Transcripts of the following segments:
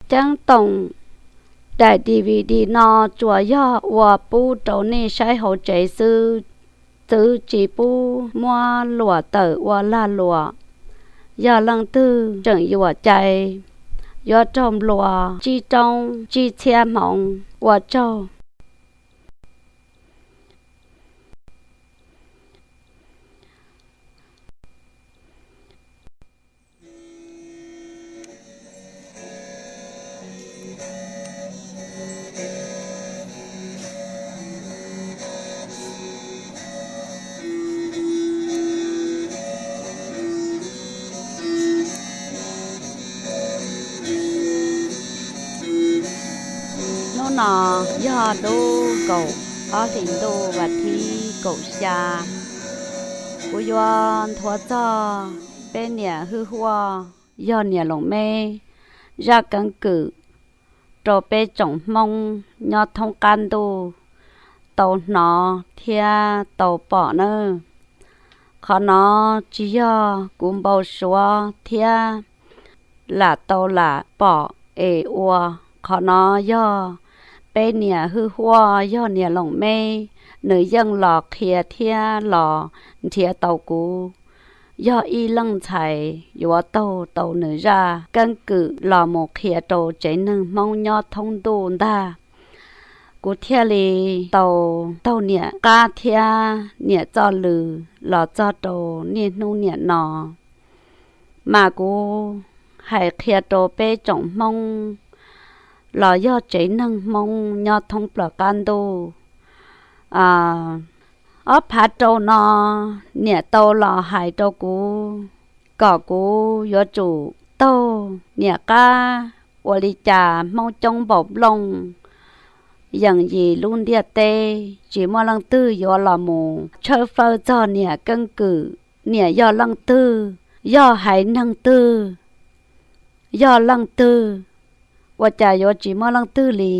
Ceeb toom, daim D V D no tsuas yog ua pub rau nej saib hauv tsev xwb, txwv tsis pub muab luam tawm ua lag luam. Yog leej twg tseem yuam cai, yuav raug nplua tsib roob tsib txhiab hmoov. Ua tsaug. Hnub no yog lub kaum ob hlis ntuj vas thib kaum xya. Kuv yuav nthuav txog peb niam hwj huaj yog niam Loos Meb zaj keeb kwm rau peb tsoom Hmoob nyob thoob qab ntuj tau hnov thiab tau pom nawb. Qhov no tsis yog kuv npau suav thiab lam tau lam pom es ua. Qhov no yog peb niam hwj huaj yog niam Loos Meb, nws yeej los qhia thiab los nrhiav tau kuv. Yog ib leej ntxhais yuav taug tau nws zaj keeb kwm los mus qhia rau tsev neeg Hmoob nyob thoob ntuj ntag. Kuv thiaj li tau taug niam qab thiab niam txoj lw los txog rau niaj hnub niam no. Mas kuv hais qhia rau peb tsoom Hmoob los yog tsev neeg Hmoob nyob thoob plaws qab ntuj. Ob phav rau no, niam tau los hais rau kuv kom kuv yuav tsum taug niam qab ua li cas Hmoob coob npaum nplooj yees yim lub ntiaj teb, tsis muaj leej twg yuav los mus tshawb fawb txog niam keeb kwm. Niam yog leej twg, yog haiv neeg twg, yog leej twg, ua cas yuav tsis muaj leej twg li.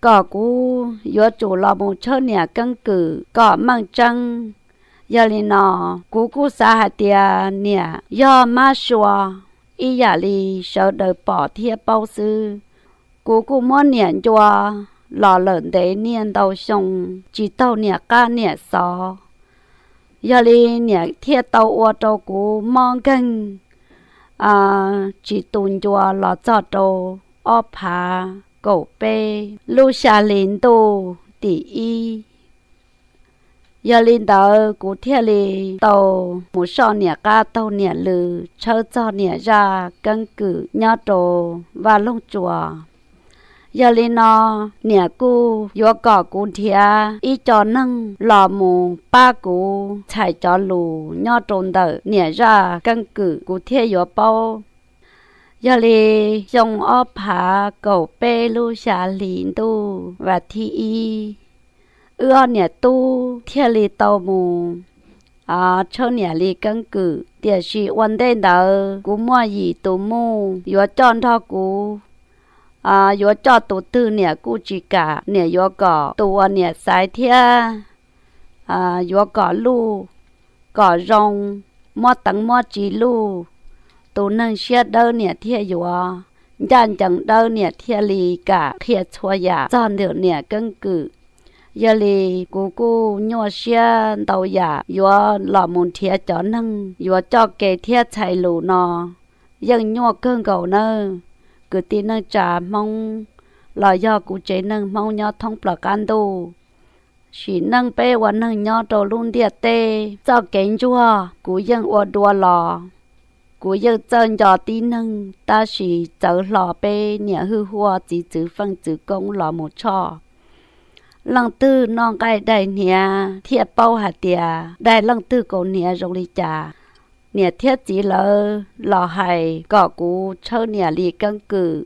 Kom kuv yuav tsum los mus tshawb niam keeb kwm kom meej tseeb. Yog li no, kuv kuj xav hais tias niam yog mab sua ib yam li sawv daws pom thiab paub xwb. Kuv kuj muab niam ncua los lawm ntev niaj ntau xyoo, tsis taug niam qab niam xov. Yog li niam thiaj tau ua rau kuv mob nkeeg tsis tu ncua los txog rau ob phav kaum peb lub xya hli ntuj tim ib. Yog li ntawd kuv thiaj li tau mus soj niam qab taug niam lw, tshawb txog niam zaj keeb kwm nyob rau Vaj Loog Tsuas. Yog li no, niam kuj yuav kom kuv nrhiav ib co neeg los mus pab kuv txhais cov lus nyob rau ntawm niam zaj keeb kwm kuv thiaj yuav paub. Yog li xyoo ob phav kaum peb lub xya hli ntuj vas thib ib, wb ob niam tub thiaj li tau mus tshawb niam li keeb kwm. Tiam sis ua ntej ntawd kuv muaj yim tus muj yuav coj nrog kuv, yuav coj tus twg niam kuj tsis kam, niam yuav kom tus uas niam xaiv thiab yuav kom luj, kom zoo, muab teev muab tsis luj, tus neeg siab dawb niam thiaj yuav, ncaj ncees dawb niam thiaj li kam qhia txhua yam txog ntawm niam keeb kwm. Yog li kuv kuj nyuaj siab ntau yam yuav los mus nrhiav cov neeg yuav coj kev thiab txhais lus no, yeej nyuaj kawg nkaus nawb. Kwv tij neej tsa Hmoob los yog kuv tsev neeg Hmoob nyob thoob plaws qab ntuj, sim neej peb ua neeg nyob rau lub ntiaj teb txoj kev ntsuag kuv yeej ua dua los, kuv yeej txawj nco tib neeg, tab sis txawv hlo peb niam hwj huaj txiv txwv feej txwv koob los mus tshoj. Leej twg noj nqaij dai hniav thiaj paub hais tias dai leej twg kaus hniav zoo li cas. Niam thiab txiv lawv los hais kom kuv tshawb niam li keeb kwm.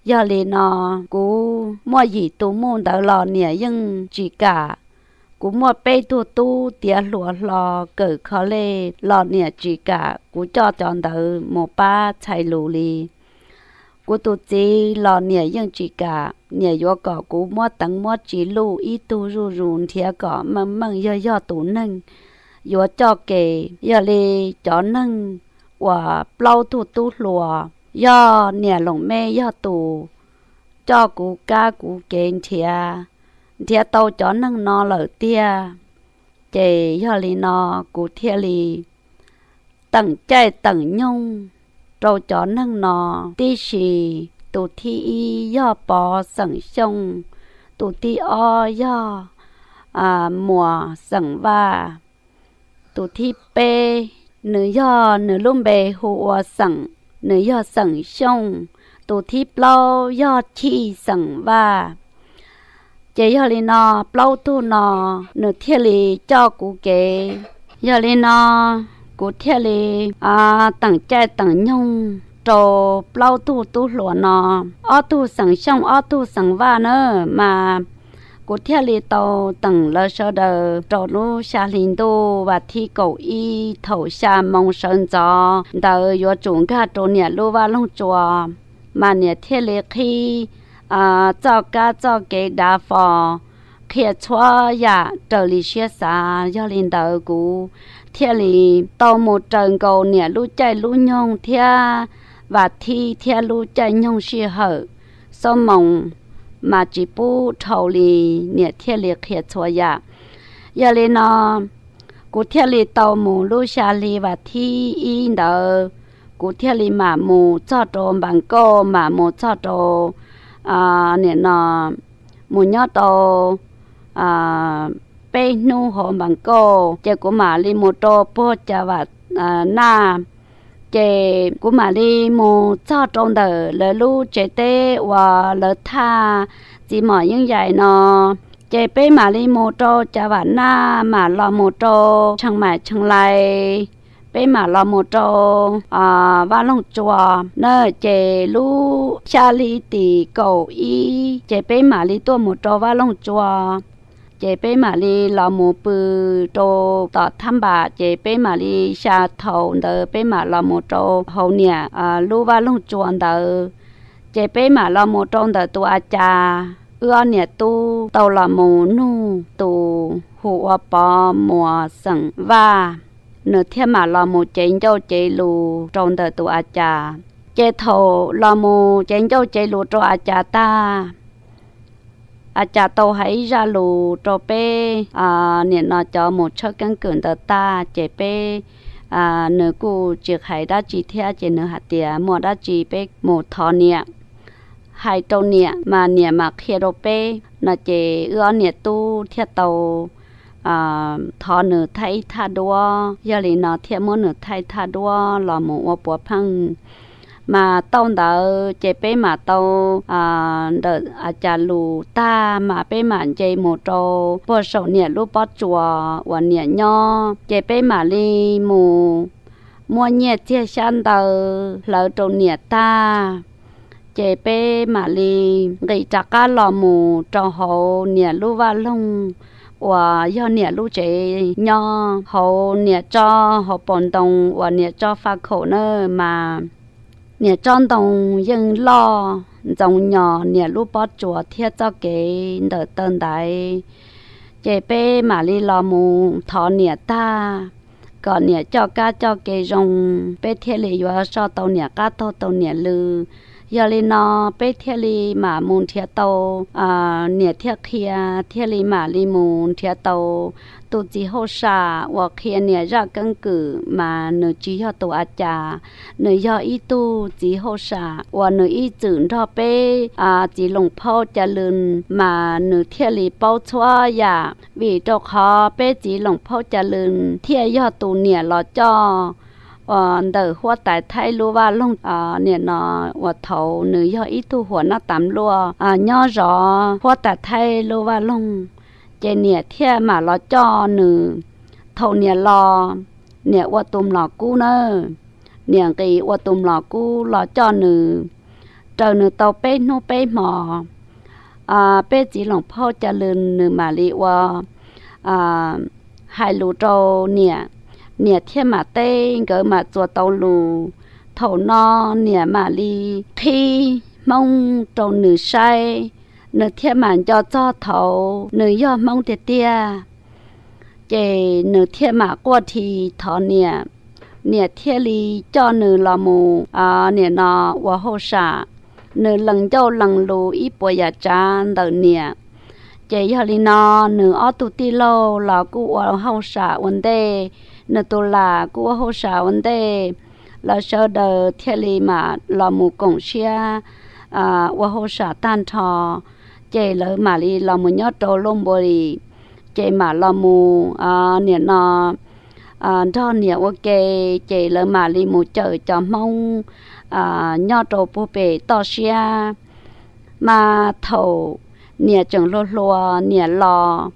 Yog li no, kuv muaj yim tus muj ntawd los niam yeej tsis kam. Kuv muaj peb tug tub tiav hluas hlo kawm kho lej los niam tsis kam kuv coj cov ntawd mus pab txhais lus li. Kuv tus txiv los niam yeej tsis kam, niam yuav kom kuv muab teev muab tsis luj ib tug zuj zus nrhiav kom meej meej yog yog tus neeg yuav coj kev. Yog li cov neeg uas plaub tug tub hluas yog niam Loos Mej yog tus coj kuv kab kuv kev nrhiav, nrhiav tau cov neeg no lawm tiag. Ces yog li no kuv thiaj li teem caij teem nyoog rau cov neeg no tib si. Tus thib ib yog Pov xeem Xyooj, tus thib ob yog Muas xeem Vaj, tus thib peb nws yog, nws lub npe hu ua Xeem, nws yog xeem Xyooj, tus thib plaub yog Chij xeem Vaj. Ces yog li no plaub tug no nws thiaj li coj kuv kev. Yog li no kuv thiaj li teem caij teem nyoog rau plaub tug tub hluas no, ob tug xeem Xyooj ob tug xeem Vaj na, mas kuv thiaj li tau teem lawv sawv daws rau lub xya hli ntuj vas thib kaum ib thaum xya moo sawv ntxov ntawd yuav tsum nkag rau niam lub vaj loog tsua, mas niam thiaj li qhib txoj kab txoj kev dav fo qhia txhua yam raws li siab xav. Yog li ntawd kuv thiaj li tau mus raws nkaus niam lub caij lub nyoog thiab vas thib thiab lub caij nyoog sij hawm, xob moos mas tsis pub dhau li, niam thiaj li qhia txhua yam. Yog li no kuv thiaj li tau mus lub xya hli vas thib ib ntawd, kuv thiaj li mam mus txog rau Npas Kauj, mam mus txog rau nim no mus nyob rau peb hnub hauv Npas Kauj, ces kuv mam li mus rau puag Cas Vam Naj. Ces kuv mam li mus txog rau ntawm lawv lub tsev teb uas lawv thaj txiv mos yeeb yais no. Ces peb mam li mus rau Cas Vam Naj, mam los mus rau Tsheej Maim Tsheej Lais, peb mam los mus rau vaj loog tsua na. Ces lub xya hli tim kaum ib ces peb mam li tuaj mus rau vaj loog tsua. Ces peb mam li los mus pw rau tom thab npam, ces peb mam li xya thaum ntawd peb mam los mus rau hauv niam lub vaj loog tsua ntawd. Ces peb mam los mus rau ntawm tus a cas, wb ob niam tub tau los mus nug tus hu ua Pov Muas xeem Vaj, nws thiaj mam los mus cev ncauj cev lus rau ntawm tus a cas. Ces thaum los mus cev ncauj cev lus rau a cas tag, a cas tau hais ib zaj lus rau peb nim no cov mus tshawb keeb kwm ntawd tag, ces peb, nws kuj tsis hais dab tsi thiab, ces nws hais tias muaj dab tsi peb mus thov niam, hais rau niam mas niam mam qhia rau peb no. Ces wb ob niam tub thiaj tau thov nws thaij ib thaj duab. Yog li no thiaj muab nws thaij thaj duab los mus ua puav pheej. Mas tau ntawd ces peb mam tau ntawm a cas lus tag mas peb mam nce mus rau puag saum niam lub pob tsuas uas niam nyob, ces peb mam li mus muab nyiaj txiag xyab ntawv hlawv rau niam tag, ces peb mam li nqis rov qab los mus rau hauv niam lub vaj loog uas yog niam lub tsev nyob hauv niam tsob hauv paus ntoo uas niam tsob faj khaum na. Mas niam tsob ntoo yeej loj ntxoov nyos niam lub pob tsuas thiab txoj kev ntawm taw ntaiv. Ces peb mam li los mus thov niam tag, kom niam coj kab coj kev zoo, peb thiaj li yuav soj tau niam qab taug tau niam lw. Yog li no peb thiaj li mam mus nrhiav tau, niam thiaj qhia, thiaj li mam li mus nrhiav tau tus txiv hauj sam uas qhia niam zaj keeb kwm, mas nws tsis yog tus a cas, nws yog ib tug txiv hauj sam uas nws ib txwm nrog peb txiv Loos Phaub Ca Lwm, mas nws thiaj li paub txhua yam. Vim rau qhov peb txiv Loos Phaub Ca Lwm thiaj yog tus niam los coj ntawm huab tais Thaib lub vaj loog. Nim no uas thaum nws yog ib tug huam nab tas luaj nyob zov huab tais Thaib lub vaj loog, ces niam thiaj mam los coj nws. Thaum niam los, niam ua tus mlom kub na, niam nqis ua tus mlom kub los coj nws, raws nws tau peb hnub peb hmo. Peb txiv Loos Phaub Ca Lwm nws mam li ua hais lus rau niam, niam thiaj mam teb, nkawd mam txuas tau lus. Thaum no niam mam li qhib Hmoob rau nws saib, nws thiaj mam nco txog thaum nws yog Hmoob tiag tiag. Ces nws thiaj mam quaj dhi thov niam, niam thiaj li coj nws los mus nim no ua hauj sam. Nws lees ncauj lees lus ib puas yam tsav ntawm niam. Ces yog li no, nws ob tug tij laug los kuj ua hauj sam ua ntej, nws tus lam kuj ua hauj sam ua ntej. Lawv sawv daws thiaj li mam los mus koom siab ua hauj sam tag nrho, ces lawv mam li los mus nyob rau Luj Npua Lis. Ces mam los mus nim no nrog niam ua ke, ces lawv mam li mus cawm cov Hmoob nyob rau puag pem toj siab. Mas thaum niam tseem hluas hluas niam los,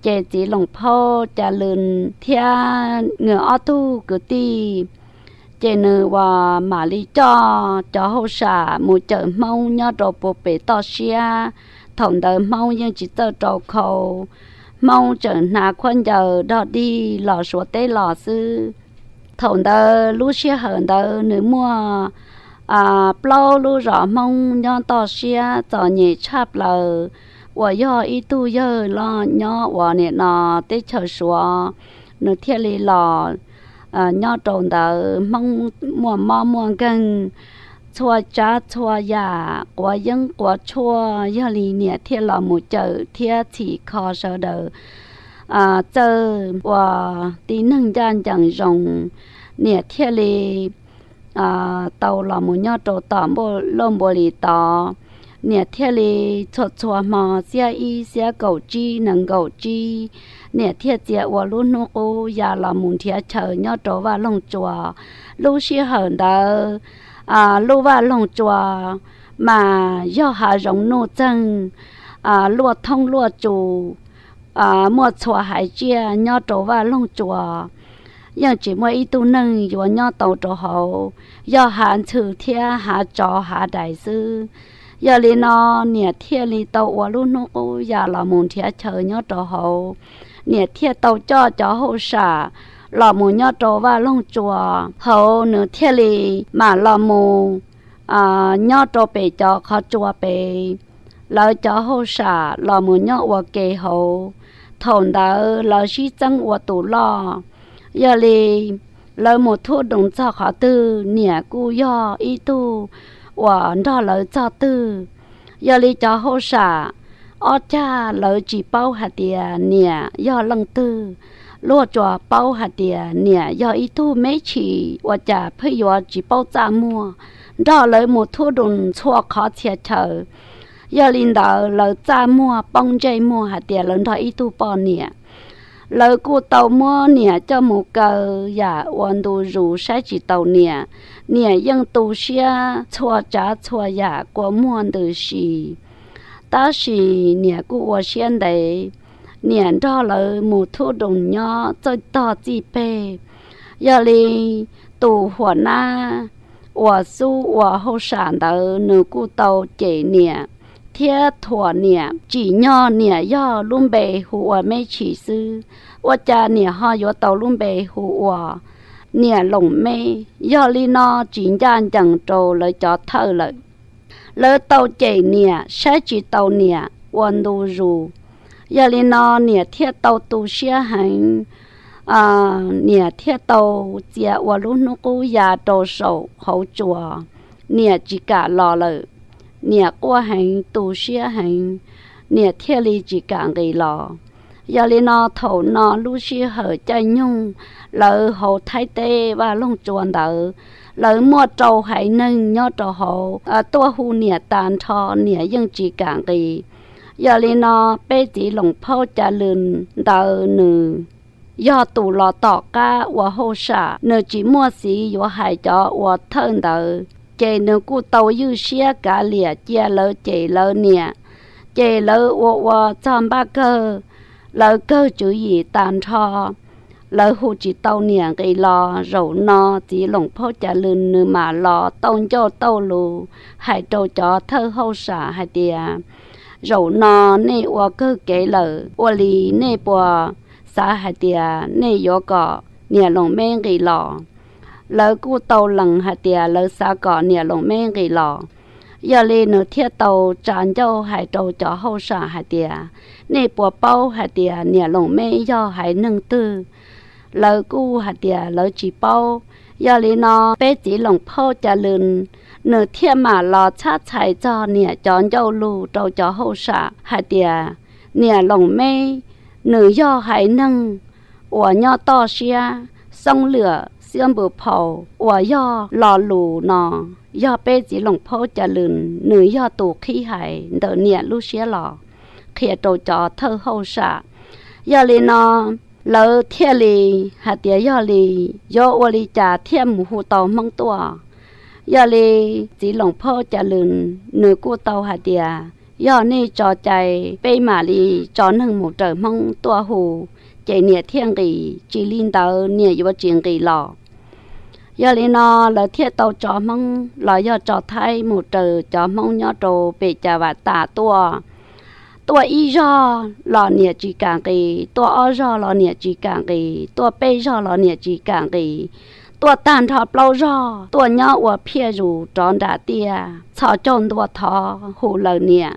ces txiv Loos Phaub Ca Lwm thiab nws ob tug kwv tij, ces nws ua mam li coj cov hauj sam mus cawm Hmoob nyob rau puag pem toj siab. Thaum ntawd Hmoob yeej tsis txawj rau khau, Hmoob tseem hnav khuab ncaws dog dig los Suav teb los xwb. Thaum ntawd lub sij hawm ntawd nws muaj plaub lub zos Hmoob nyob toj siab txom nyem tshaj plaws, uas yog ib tug yawg loj nyob uas nim no teb chaws Suav, nws thiaj li los nyob rau ntawd. Hmoob muaj mob muaj nkeeg, txhua tsav txhua yam quav yeeb quav tshuaj, yog li niam thiaj los mus cawm thiab txhim kho sawv daws txawj ua tib neeg ncaj ncees zoo. Niam thiaj li tau los mus nyob rau tom Luj Npua Lis tod. Niam thiaj li txhua txhua hmo xiab ib xiab kaum tsib nees nkaum tsib, niam thiaj txia ua lub hnub qub ya los mus nrhiav chaw nyob rau Vaj Loog Tsua. Lub sij hawm ntawd lub Vaj Loog Tsua mas yog hav zoov nuj txeeg, luaj thoob luaj tsu, muaj txhua haiv tsiaj nyob rau Vaj Loog Tsua. Yeej tsis muaj ib tug neeg yuav nyob tau rau hauv, yog hav ntxhw thiab hav tsov hav dais xwb. Yog li no, niam thiaj li tau ua lub hnub qub ya los mus nrhiav chaw nyob rau hauv. Niam thiaj tau coj cov hauj sam los mus nyob rau Vaj Loog Tsua hauv, nws thiaj li mam los mus nyob rau pem cov qhov tsua pem. Lawv cov hauj sam los mus nyob ua ke hauv. Thaum ntawd lawv sib txeeb ua tus loj. Yog li lawv mus thub doos txog qhov twg, niam kuj yog ib tug uas nrog lawv txog twg. Yog li cov hauj sam ob cag lawv tsis paub hais tias niam yog leej twg. Luag tsuas paub hais tias niam yog ib tug me chim ua cas pheej yuav tsis paub txaj muag, nrog lawv mus thub doos txhua qhov txhia chaw. Yog li ntawd lawv txaj muag poob ntsej muag hais tias lawv nrog ib tug poj niam. Lawv kuj tau muab niam coj mus kaw yam ua ntu zus saib tsis taus niam. Niam yeej tu siab txhua tsav txhua yam kua muag ntws si, tab sis niam kuj ua siab ntev. Niam nrog lawv mus thub doos nyob txawj tog txij peg. Yog li tus huam nab uas xub ua hauj sam ntawd nws kuj tau cem niam thiab thuam niam, tsim nyog niam yog lub npe hu ua me chim xwb, ua cas niam ho yuav tau lub npe hu ua niam Loos Meb. Yog li no tsis ncaj ncees rau lawv cov thawj lawm. Lawv tau cem niam, saib tsis taus niam ua ntu zus. Yog li no niam thiaj tau tu siab heev, niam thiaj tau txia ua lub hnub qub ya rau saum hauv tsua. Niam tsis kam los lawm, niam quaj heev tu siab heev, niam thiaj li tsis kam nqis los. Yog li no thaum no lub sij hawm caij nyoog lawv hauv Thaib teb Vaj Loog Tsua ntawd, lawv muaj rau haiv neeg nyob rau hauv tuaj hu niam tas nrho, niam yeej tsis kam nqis. Yog li no peb txiv Loos Phaub Ca Lwm ntawd nws yog tus los tom qab ua hauj sam, nws tsis muaj xiv yuav hais cov ua thawj ntawd, ces nws kuj tau ywj siab kav liam cia lawv cem lawv niam. Ces lawv ua ua txog npaj kawg, lawv kawg tswv yim tas nrho, lawv hu tsis tau niam nqis los. Zaum no txiv Loos Phaub Ca Lwm nws mam los tauj ncauj tauj lus hais rau cov thawj hauj sam hais tias, zaum no nej ua kawg kev lawm, ua li nej puas xav hais tias nej yuav kom niam Loos Meb nqis los? Lawv kuj tau lees hais tias lawv xav kom niam Loos Meb nqis los. Yog li nws thiaj tau tsa ncauj hais rau cov hauj sam hais tias, nej puas paub hais tias niam Loos Meb yog haiv neeg twg? Lawv kuj hais tias lawv tsis paub. Yog li no peb txiv Loos Phaub Ca Lws nws thiaj mam los txhab txhais txog niam cov ncauj lus rau cov hauj sam hais tias niam Loos Meb nws yog haiv neeg uas nyob toj siab xoob lwam xiab npus phaus uas yog lo lus no yog peb txiv Loos Phaub Ca Lws nws yog tus qhib hais ntawm niam lub siab los qhia rau cov thawj hauj sam. Yog li no lawv thiaj li hais tias yog li yuav ua li cas thiaj mus hu tau Hmoob tuaj. Yog li txiv Loos Phaub Ca Lws nws kuj tau hais tias yog nej tso cai peb mam li tso neeg mus raws Hmoob tuaj hu, ces niam thiaj nqis, tsis li ntawd niam yuav tsis nqis los. Yog li no lawv thiaj tau tso Hmoob los yog tso Thaib mus raws cov Hmoob nyob rau pem Cas Vam Tas tuaj. Tuaj ib zog los niam tsis kam nqis, tuaj ob zog los niam tsis kam nqis, tuaj peb zog los niam tsis kam nqis, tuaj tag nrho plaub zog tuaj nyob ua phiaj zus rov nram tiaj txhos caug ntua thov hu lawv niam,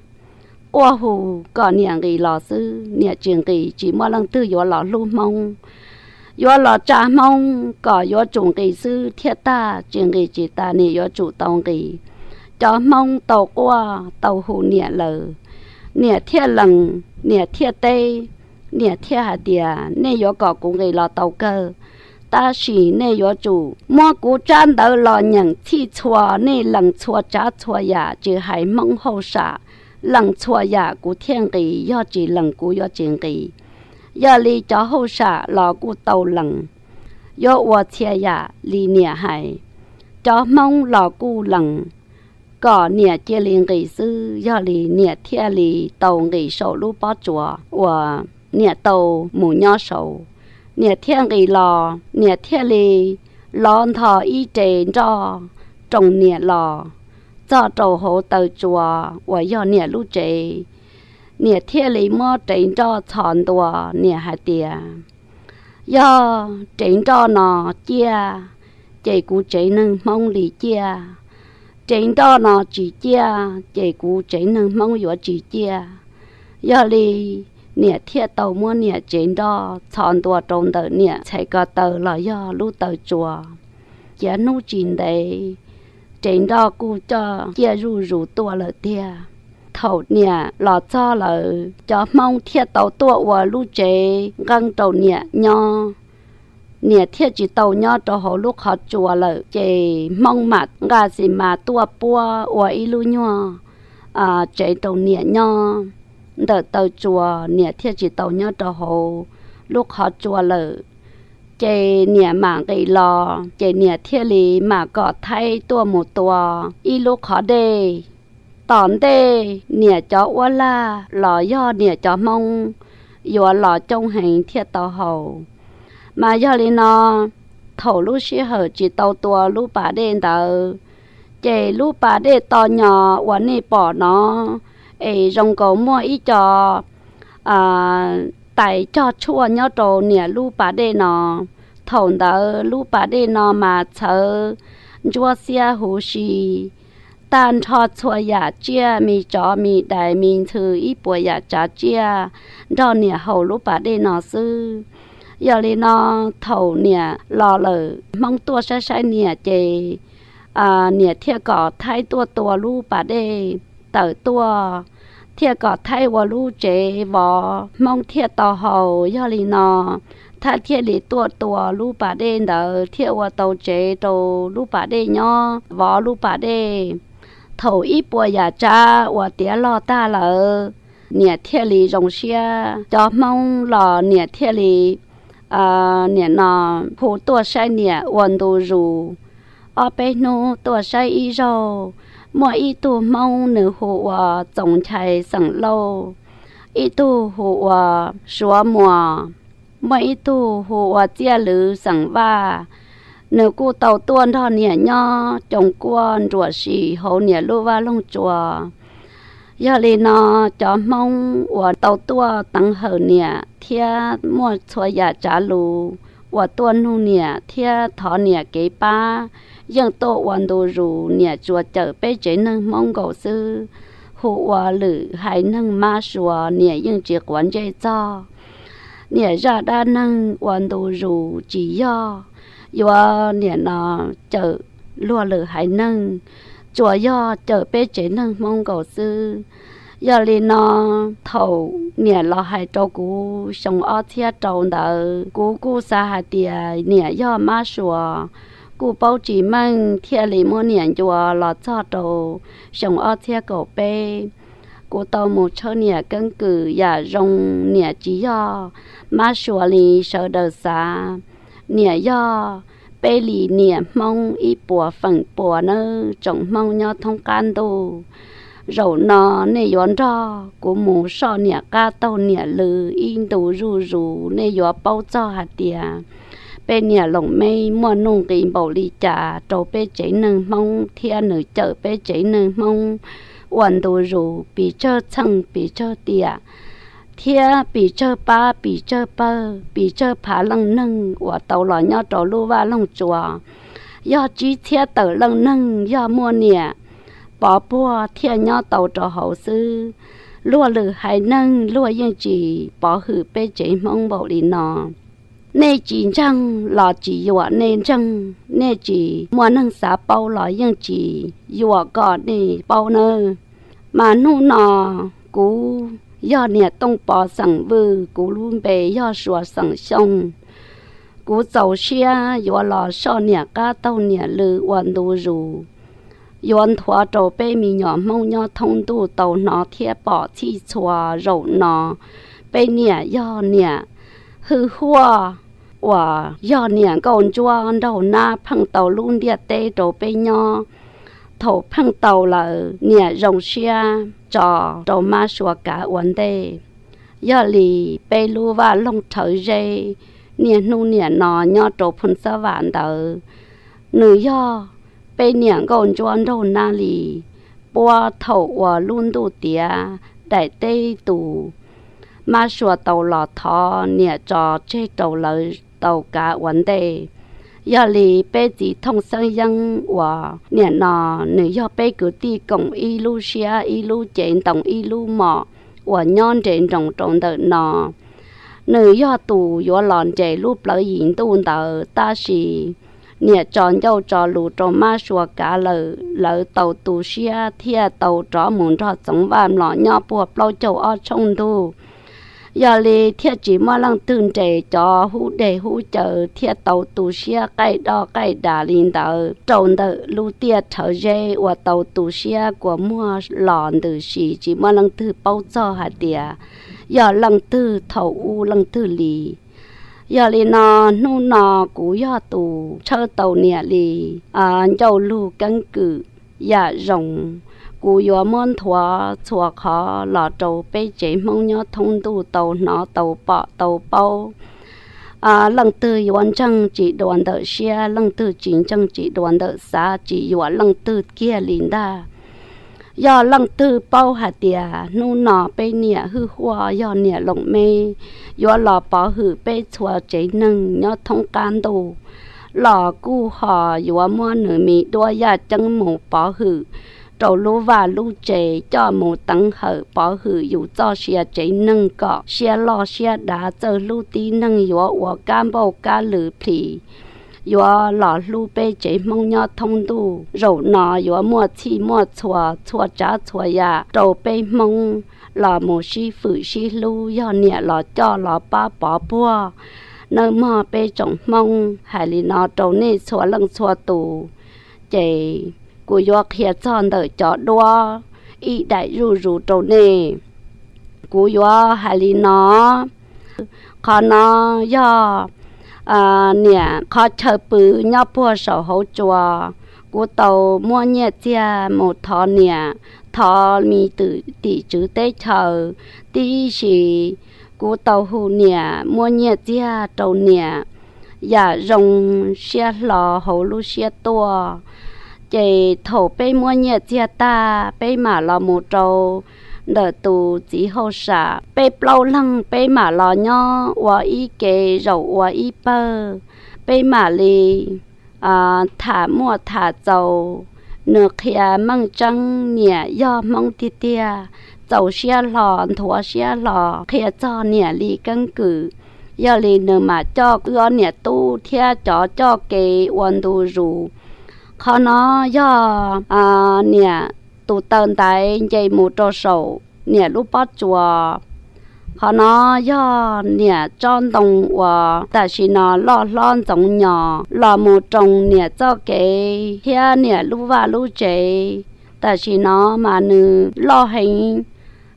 quaj hu kom niam nqis los xwb, niam tsis nqis tsis muaj leej twg yuav los hlub Hmoob. Yuav los tsa Hmoob kom yuav tsum nqis xwb thiaj tag, tsis nqis tsis tas, niam yuav tsum tau nqis. Cov Hmoob tau quaj tau hu niam lawm, niam thiaj lees, niam thiaj teb, niam thiaj hais tias nej yuav kom kuv nqis los tau kawg, tab sis nej yuav tsum muab kuv tsab ntawv los nyeem txhij txhua, nej lees txhua tsav txhua yam, tsis hais Hmoob hauj sam, lees txhua yam kuv thiaj nqis, yog tsis lees kuv yuav tsis nqis. Yog li cov hauj sam los kuj tau lees, yuav ua txhia yam li niam hais. Cov Hmoob los kuj lees kom niam cia li nqis xwb, yog li niam thiaj li tau nqis saum lub pob tsuas uas niam tau mus nyob saud. Niam thiaj nqis los, niam thiaj li lov ntho ib rev nroj roos niam los txog rau hauv taw tsua uas yog niam lub tsev. Niam thiaj li muab rev nroj txhos ntua, niam hais tias yog rev nroj no ciaj, ces kuv tsev neeg Hmoob li ciaj. Rev nroj no tsis ciaj, ces kuv tsev neeg Hmoob yuav tsis ciaj. Yog li niam thiaj tau muab niam tsev nroj txhos ntua rau ntawm niam txhais ko taw los yog lub taw tsua. Ciav hnub tsis ntev, rev nroj kuj coj ciaj zuj zus tuaj lawm tiag. Thaum niam los txog lawm, cov Hmoob thiaj tau tuaj ua lub tsev nqeeb rau niam nyob. Niam thiaj tsis tau nyob rau hauv lub qhov tsua lawm, ces Hmoob mam nqa xis mas tuaj puab ua ib lub nyuag tsev rau niam nyob ntawm taw tsua, niam thiaj tsis tau nyob rau hauv lub qhov tsua lawm. Ces niam mam nqis los, ces niam thiaj li mam kom Thaib tuaj mus tua ib lub qhov dej. Tom ntej niam cov uab lag los yog niam cov Hmoob yuav los coob heev thiaj tau haus. Mas yog li no, thaum lub sij hawm tsis tau tua lub pas dej ntawd, ces lub pas dej to nyos uas nej pom no es zoo nkaus muaj ib co tais cog tshuaj nyob rau niam lub pas dej no. Thaum ntawd lub pas dej no mas txhawv ntsuab xiab huv si, tag nrho txhua yam tsiaj, me tsov me dais me ntxhw ib puas yam tsav tsiaj nrog niam haus lub pas dej no xwb. Yog li no, thaum niam los lawm, Hmoob tuaj saib saib niam ces niam thiaj kom Thaib tuaj tua lub pas dej tawm tuaj, thiaj kom Thaib ua lub tsev vov, Hmoob thiaj tau haus. Yog li no, Thaib thiaj li tuaj tua lub pas dej ntawd thiaj ua tau tsev rau lub pas dej nyob, vov lub pas dej. Thaum ib puas yam tsav uas tiav log tag lawm, niam thiaj li zoo siab. Cov Hmoob los niam thiaj li, niam no hu tuaj saib niam ua ntu zus. Ob peb hnub tuaj saib ib zaug, muaj ib tug Hmoob nws hu ua Txoos Nchai xeem Lauj, ib tug hu ua Suav Muas, muaj ib tug hu ua Txiaj Lwv xeem Vaj. Nws kuj tau tuaj nrog niam nyob coos kuaj nruam sim hauv niam lub vaj loog tsua. Yog li no, cov Hmoob uas tau tuaj teev hawm niam thiab muaj txhua yam tsav lus uas tuaj nug niam thiab thov niam kev pab, yeej tuaj ua ntu zus. Niam tsuas cawm peb tsev neeg Hmoob nkaus xwb, hu ua lwm haiv neeg mab suav niam yeej tsis quav ntsej txog. Niam zaj dab neeg ua ntu zus tsis yog yuav niam no cawm luag lwm haiv neeg, tsuas yog cawm peb tsev neeg Hmoob nkaus xwb. Yog li no, thaum niam los hais rau kuv xyoo ob txhiab rau ntawd, kuv kuj xav hais tias niam yog mab suav, kuj paub tsis meej thiaj li muab niam ncua los txog rau xyoo ob txhiab kaum peb. Kuv tau mus tshawb niam keeb kwm yam zoo, niam tsis yog mab suav li sawv daws xav. Niam yog peb li niam Hmoob ib puas feem pua nawb tsoom Hmoob nyob thoob qab ntuj. Zaum no nej yuav nrog kuv mus soj niam qab taug niam lw ib ntu zuj zus, nej yuav paub txog hais tias peb niam Loos Meb muaj nuj nqis npaum li cas rau peb tsev neeg Hmoob thiab nws cawm peb tsev neeg Hmoob ua ntu zus, pes tsawg txheej pes tsawg tiam, thiab pes tsawg pab pes tsawg pawg pes tsawg phav leej neeg uas tau los nyob rau lub vaj loog tsuas, yog tsib txhiab tawm leej neeg yog muaj niam pov puag thiaj nyob tau rau hauv xwb. Luag lwm haiv neeg luag yeej tsis pov hwm peb tsev Hmoob npaum li no. Nej tsis ntseeg los tsis yuam nej ntseeg, nej tsis muaj neeg xav paub los yeej tsis yuam kom nej paub nawb. Mas hnub no kuv yog niam Tooj Pov xeem Vwj, kuv lub npe yog Suav xeem Xyooj. Kuv txaus siab yuav los soj niam qab taug niam lw ua ntu zus, yuav nthuav rau peb me nyuam Hmoob nyob thoob ntuj tau hnov thiab pom txhij txhua zaum no peb niam yog niam hwj huaj, uas yog niam nkauj ntsuab nraug nab pheej tau lub ntiaj teb rau peb nyob. Thaum pheej tau lawm niam zoo siab tso rau mab suav kav ua ntej. Yog li peb lub vaj loog Rhawv Zeb niaj hnub niam no nyob rau Phooj Xab Vam ntawd, nws yog peb niam nkauj ntsuab nraug nab li puab thaum uas lub ntuj tiav daim teb tus mab suav tau los thov niam tso tseg rau lawv tau kav ua ntej. Yog li peb txiv Thooj Xeeb Yeeb uas niam no nws yog peb kwv tij koom ib lub siab ib lub cev ntoo ib lub mom uas nyob nres nroos rau ntawm no, nws yog tus yuav los nres lub plawv yim ntuj ntawd, tab sis niam tso ncauj tso lus rau mab suav kav lawm, lawv tau tu siab thiaj tau rov mus nrog Txoov Vaj Mlom nyob puag plaub caug ob tshooj ntuj. Yog li thiaj tsis muaj leej twg nres cov hub deg hub caw thiaj tau tu siab qaij doj qaij das li ntawd rau ntawm lub tiaj Rhawv Zeb uas tau tu siab kua muag los ntws si, tsis muaj leej twg paub txog hais tias yog leej twg thaum ub leej twg li. Yog li no, hnub no kuv yog tus tshawb tau niam li ncauj lug keeb kwm yam zoo, kuv yuav muab nthuav txhua qhov los rau peb tsev Hmoob nyob thoob ntuj tau hnov tau pom tau paub. Leej twg yuav ntseeg tsis dua ntawm siab, leej twg tsis ntseeg tsis dua ntawm xav, tsis yuam leej twg kiag li ntag. Yog leej twg paub hais tias hnub no peb niam hwj huaj yog niam Loos Meb yuav los pov hwm peb txhua tsev neeg nyob thoob qab ntuj, los kuj ho yuav muab nws me duab yaj ceeb mus pov hwm rau lub vaj lub tsev, coj mus teev hawm pov hwm yus txoj sia tsev neeg kom siab loj siab dav, txawj hlub tib neeg, yuav ua kab npauj kab lw plhis, yuav los hlub peb tsev Hmoob nyob thoob ntuj. Zaum no yuav muaj txhij muaj txhua, txhua tsav txhua yam rau peb Hmoob los mus sib fwm sib hlub, yog niam los coj los pab pov puag nawb mog peb tsoom Hmoob. Hais li no rau nej txhua leej txhua tus, ces kuv yuav qhia txog ntawm cov duab ib daim zuj zus rau nej. Kuv yuav hais li no, qhov no yog niam qhov chaw pw nyob puag saum hauv tsua. Kuv tau muab nyiaj txiag mus thov niam, thov me tim tswv teb chaws, tib si kuv tau hu niam muab nyiaj txiag rau niam yam zoo siab hlo hauv lub siab tuaj. Ces thaum peb muab nyiaj txiag tag, peb mam los mus rau ntawm tus txiv hauj sam, peb plaub leeg peb mam los nyob ua ib ke zaum ua ib pawg, peb mam li tham muaj tham txaus. Nws qhia meej tseeb niam yog Hmoob tiag tiag, txaus siab hlo nthuav siab hlo qhia txog niam li keeb kwm. Yog li nws mam coj wb ob niam tub thiab cov coj kev ua ntu zus. Qhov no yog niam tus taw ntaiv nce mus rau saum niam lub pob tsuas. Qhov no yog niam tsob ntoo uas tam sim no loj hlob ntxoov nyos los mus roos niam txoj kev thiab niam lub vaj lub tsev. Tam sim no mas nws loj heev,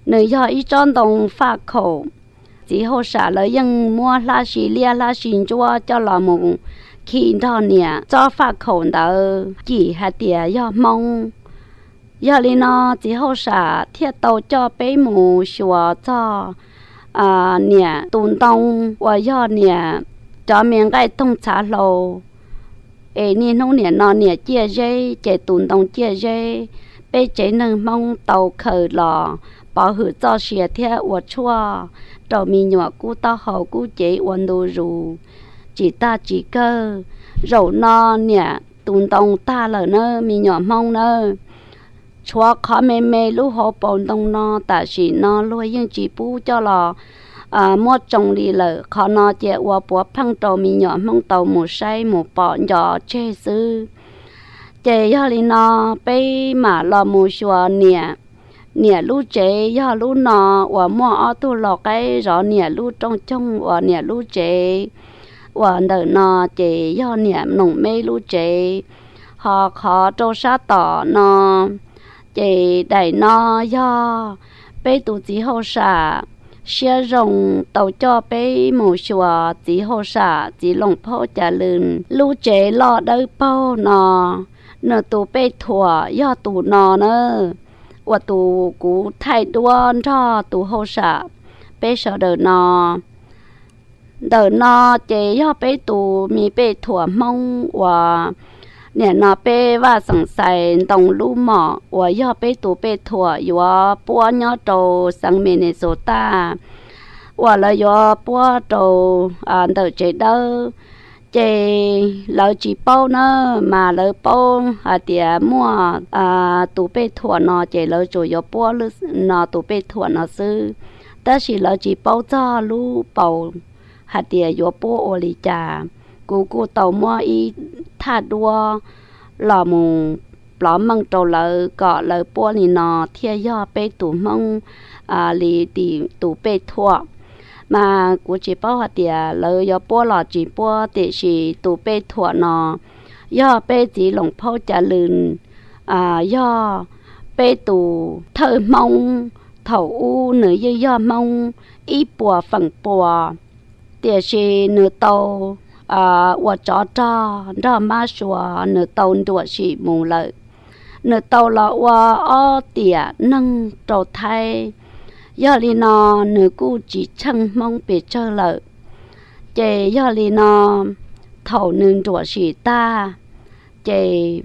nws yog ib tsob ntoo faj khaum. Txiv hauj sam lawv yeej muab hlab si liab hlab si ntsuab coj los mus khi nrog niam tsob faj khaum ntawd cim hais tias yog Hmoob. Yog li no txiv hauj sam thiaj tau coj peb mus xyuas txog niam tus ntoo uas yog niam cov me nqaij toog txhav hlau. Es niaj hnub niam no niam ciaj zeb ces tus ntoo ciaj zeb. Peb tsev neeg Hmoob tau khaws los pov hwm txoj sia thiab ua tshuaj rau me nyuam kub taub hau kub cev ua ntu zus tsis tag tsis kawg. Zaum no niam tus ntoo tag lawm nawb me nyuam Hmoob nawb. Tshuav qhov me me lub hauv paus ntoo no tam sim no luag yeej tsis pub coj los muab tsoo li lawm. Qhov no cia ua puav pheej rau me nyuam Hmoob tau mus saib mus pom nco tseg xwb. Ces yog li no peb mam los mus xyuas niam. Niam lub tsev yog lub no uas muaj ob tug lau qaib zov niam lub rooj coog uas niam lub tsev uas ntawm no ces yog niam noom meb lub tsev. Ho qhov rau sab tom no ces daim no yog peb tus txiv hauj sam siab zoo tau coj peb mus xyuas txiv hauj sam txiv Loos Phaub Cas Lws lub tsev loj dawb paug no. Nws tus pej thuam yog tus no na, uas tus kuv thaij duab nrog tus hauj sam peb sawv daws no. Ntawm no ces yog peb tus me pej thuam Hmoob uas nim no peb vaj xeem xais ntoo lub mom uas yog peb tus pej thuam yuav puab nyob rau xeev Minnesota uas lawv yuav puab rau ntawm tsev dawb. Ces lawv tsis paub na, mas lawv paub hais tias muaj tus pej thuam no ces lawv tsuas yuav puab no tus pej thuam no xwb. Tab sis lawv tsis paub txog lub paus hais tias yuav puab ua li cas. Kuv kuj tau muab ib thaj duab los mus plov meej rau lawv kom lawv puab li no thiaj yog peb tus Hmoob li tus pej thuam. Mas kuv tsis paub hais tias lawv yuav puab los tsis puab, tiam sis tus pej thuam no yog peb txiv Loos Phaub Cas Lws, yog peb tus thawj Hmoob. Thaum ub nws yeej yog Hmoob ib puas feem pua, tiam sis nws tau ua tsov rog nrog mab sua, nws tau nruam sim mus lawm. Nws tau los ua ob tiam neeg rau Thaib. Yog li no nws kuj tsis tsheej Hmoob pes tsawg lawm. Ces yog li no thaum nws nruam sim tag, ces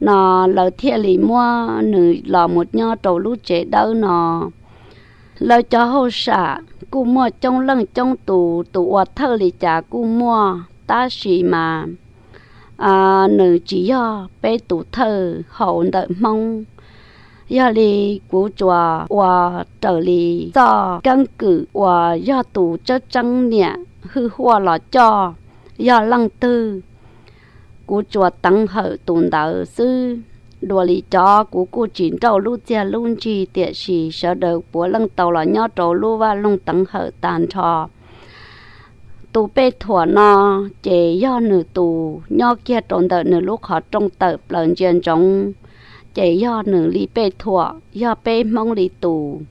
no lawv thiaj li muab nws los mus nyob rau lub tsev dawb no. Lawv cov hauj sam kuj muaj coob leej coob tus, tus ua thawj li cas kuj muaj, tab sis mas nws tsis yog peb tus thawj hauv ntawm Hmoob. Yog li kuv tsuas ua raws li txoj keeb kwm uas yog tus tseeb tseeb niam hwj huaj los coj, yog leej twg kuv tsuas teev hawm tus ntawd xwb. Dua li cov kuv kuj tsis nrauj lub txiaj lub ntsig, tiam sis sawv daws puav leej tau los nyob rau lub vaj loog teev hawm tag nrho. Tus pej thuam no ces yog nws tus nyob kiag rau ntawm nws lub qhov rooj tawm plaws ntsia ntsoov, ces yog nws li pej thuam, yog peb Hmoob li tus.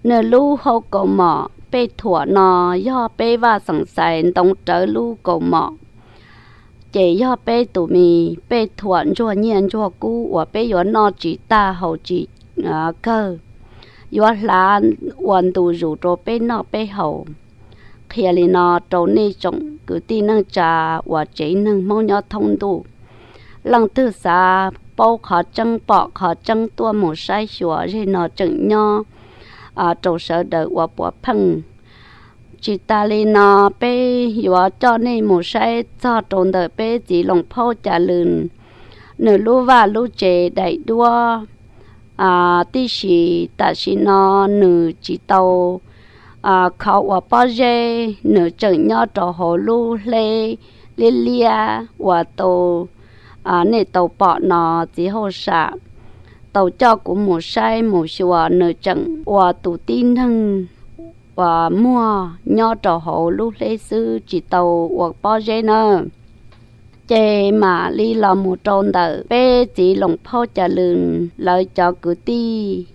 Nws lub hau kaus mom pej thuam no yog peb vaj xeem xais ntoo rawv lub kaus mom, ces yog peb tus me pej thuam ntsuag nyiaj ntsuag kub uas peb yuav noj tsis tag haus tsis kawg, yuav hlav ua ntu zus rau peb noj peb haus. Qhia li no rau nej tsoom kwv tij neej tsa uas tsev neeg Hmoob nyob thoob ntuj, leej twg xav paub qhov tseeb pom qhov tseeb tuaj mus saib xyuas, zej no tseem nyob rau sawv daws ua puav pheej. Tsis tas li no, peb yuav coj nej mus saib txog rau ntawm peb txiv Loos Phaub Cas Lws, nws lub vaj lub tsev daim duab, tib si tam sim no nws tsis tau Qhov uas pob zeb nws tseem nyob rau hauv lub hleb liab liab uas tau, nej tau pom no, txiv hauj sam tau coj kuv mus saib mus xyuas, nws tseem ua tus tib neeg uas muag nyob rau hauv lub hleb xwb, tsis tau ua pob zeb nawb. Ces mam li los mus rau ntawm peb txiv Loos Phaub Cas Lws lawv cov kwv tij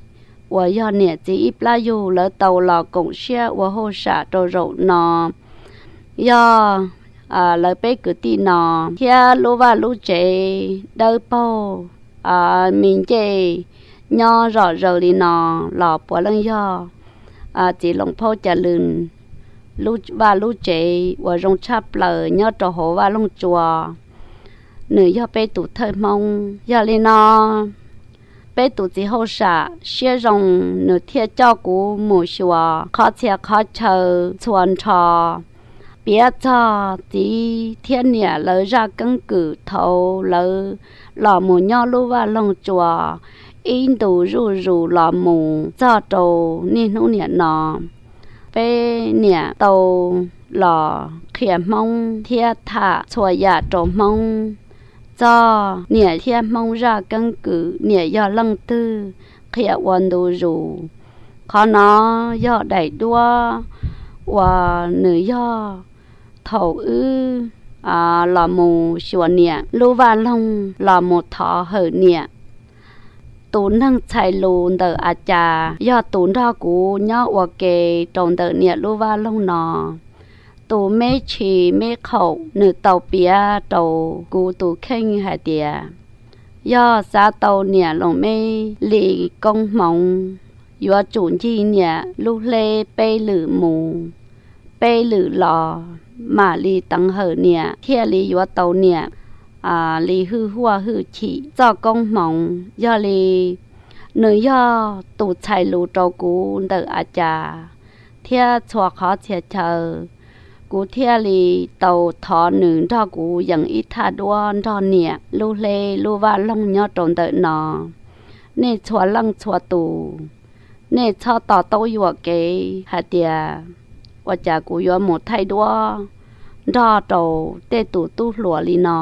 uas yog niam txiv ib plab yug, lawv tau los koom siab ua hauj sam rau zaum no. Yog lawv peb kwv tij no thiab lub vaj lub tsev dawb paug, me ncej nyob zom zaws li no los puav leej yog txiv Loos Phaub Cas Lws lub vaj lub tsev uas zoo tshaj plaws nyob rau hauv Vaj Loog Tsua. Nws yog peb tus thawj Hmoob. Yog li no, peb tus txiv hauj sam siab zoo, nws thiaj coj kuv mus xyuas qhov txhia qhov chaw txhua nrho, piav txog txiv thiab niam lawv zaj keeb kwm thaum lawv los mus nyob lub Vaj Loog Tsua ib ntus zuj zus los mus txog rau niaj hnub niam no. Peb niam tau los qhia Hmoob thiab tham txhua yam rau Hmoob txog niam thiab Hmoob zaj keeb kwm, niam yog leej twg, qhia ua ntu zus. Qhov no yog daim duab uas nws yog thaum wb los mus xyuas niam lub vaj loog los mus thov hawm niam. Tus neeg txhais lus ntawm A Cas yog tus nrog kuv nyob ua ke rau ntawm niam lub vaj loog no. Tus me tshis me qhaum nws tau piav rau kuv tus kheej hais tias, yog xav tau niam Loos Meb li koob hmoov, yuav tsum ncig niam lub hleb peb lwm mus peb lwm los, mam li teev hawm niam thiaj li yuav tau niam li hwj huaj hwj chim txoj koob hmoov. Yog li nws yog tus txhais lus rau kuv ntawm A Cas thiab txhua qhov txhia chaw. Kuv thiaj li tau thov nws nrog kuv yees ib thaj duab nrog niam lub hleb lub vaj loog nyob rau ntawm no. Nej txhua leej txhua tus, nej txhob to taub yuam kev hais tias ua cas kuv yuav mus thaij duab nrog rau tej tus tub hluas li no.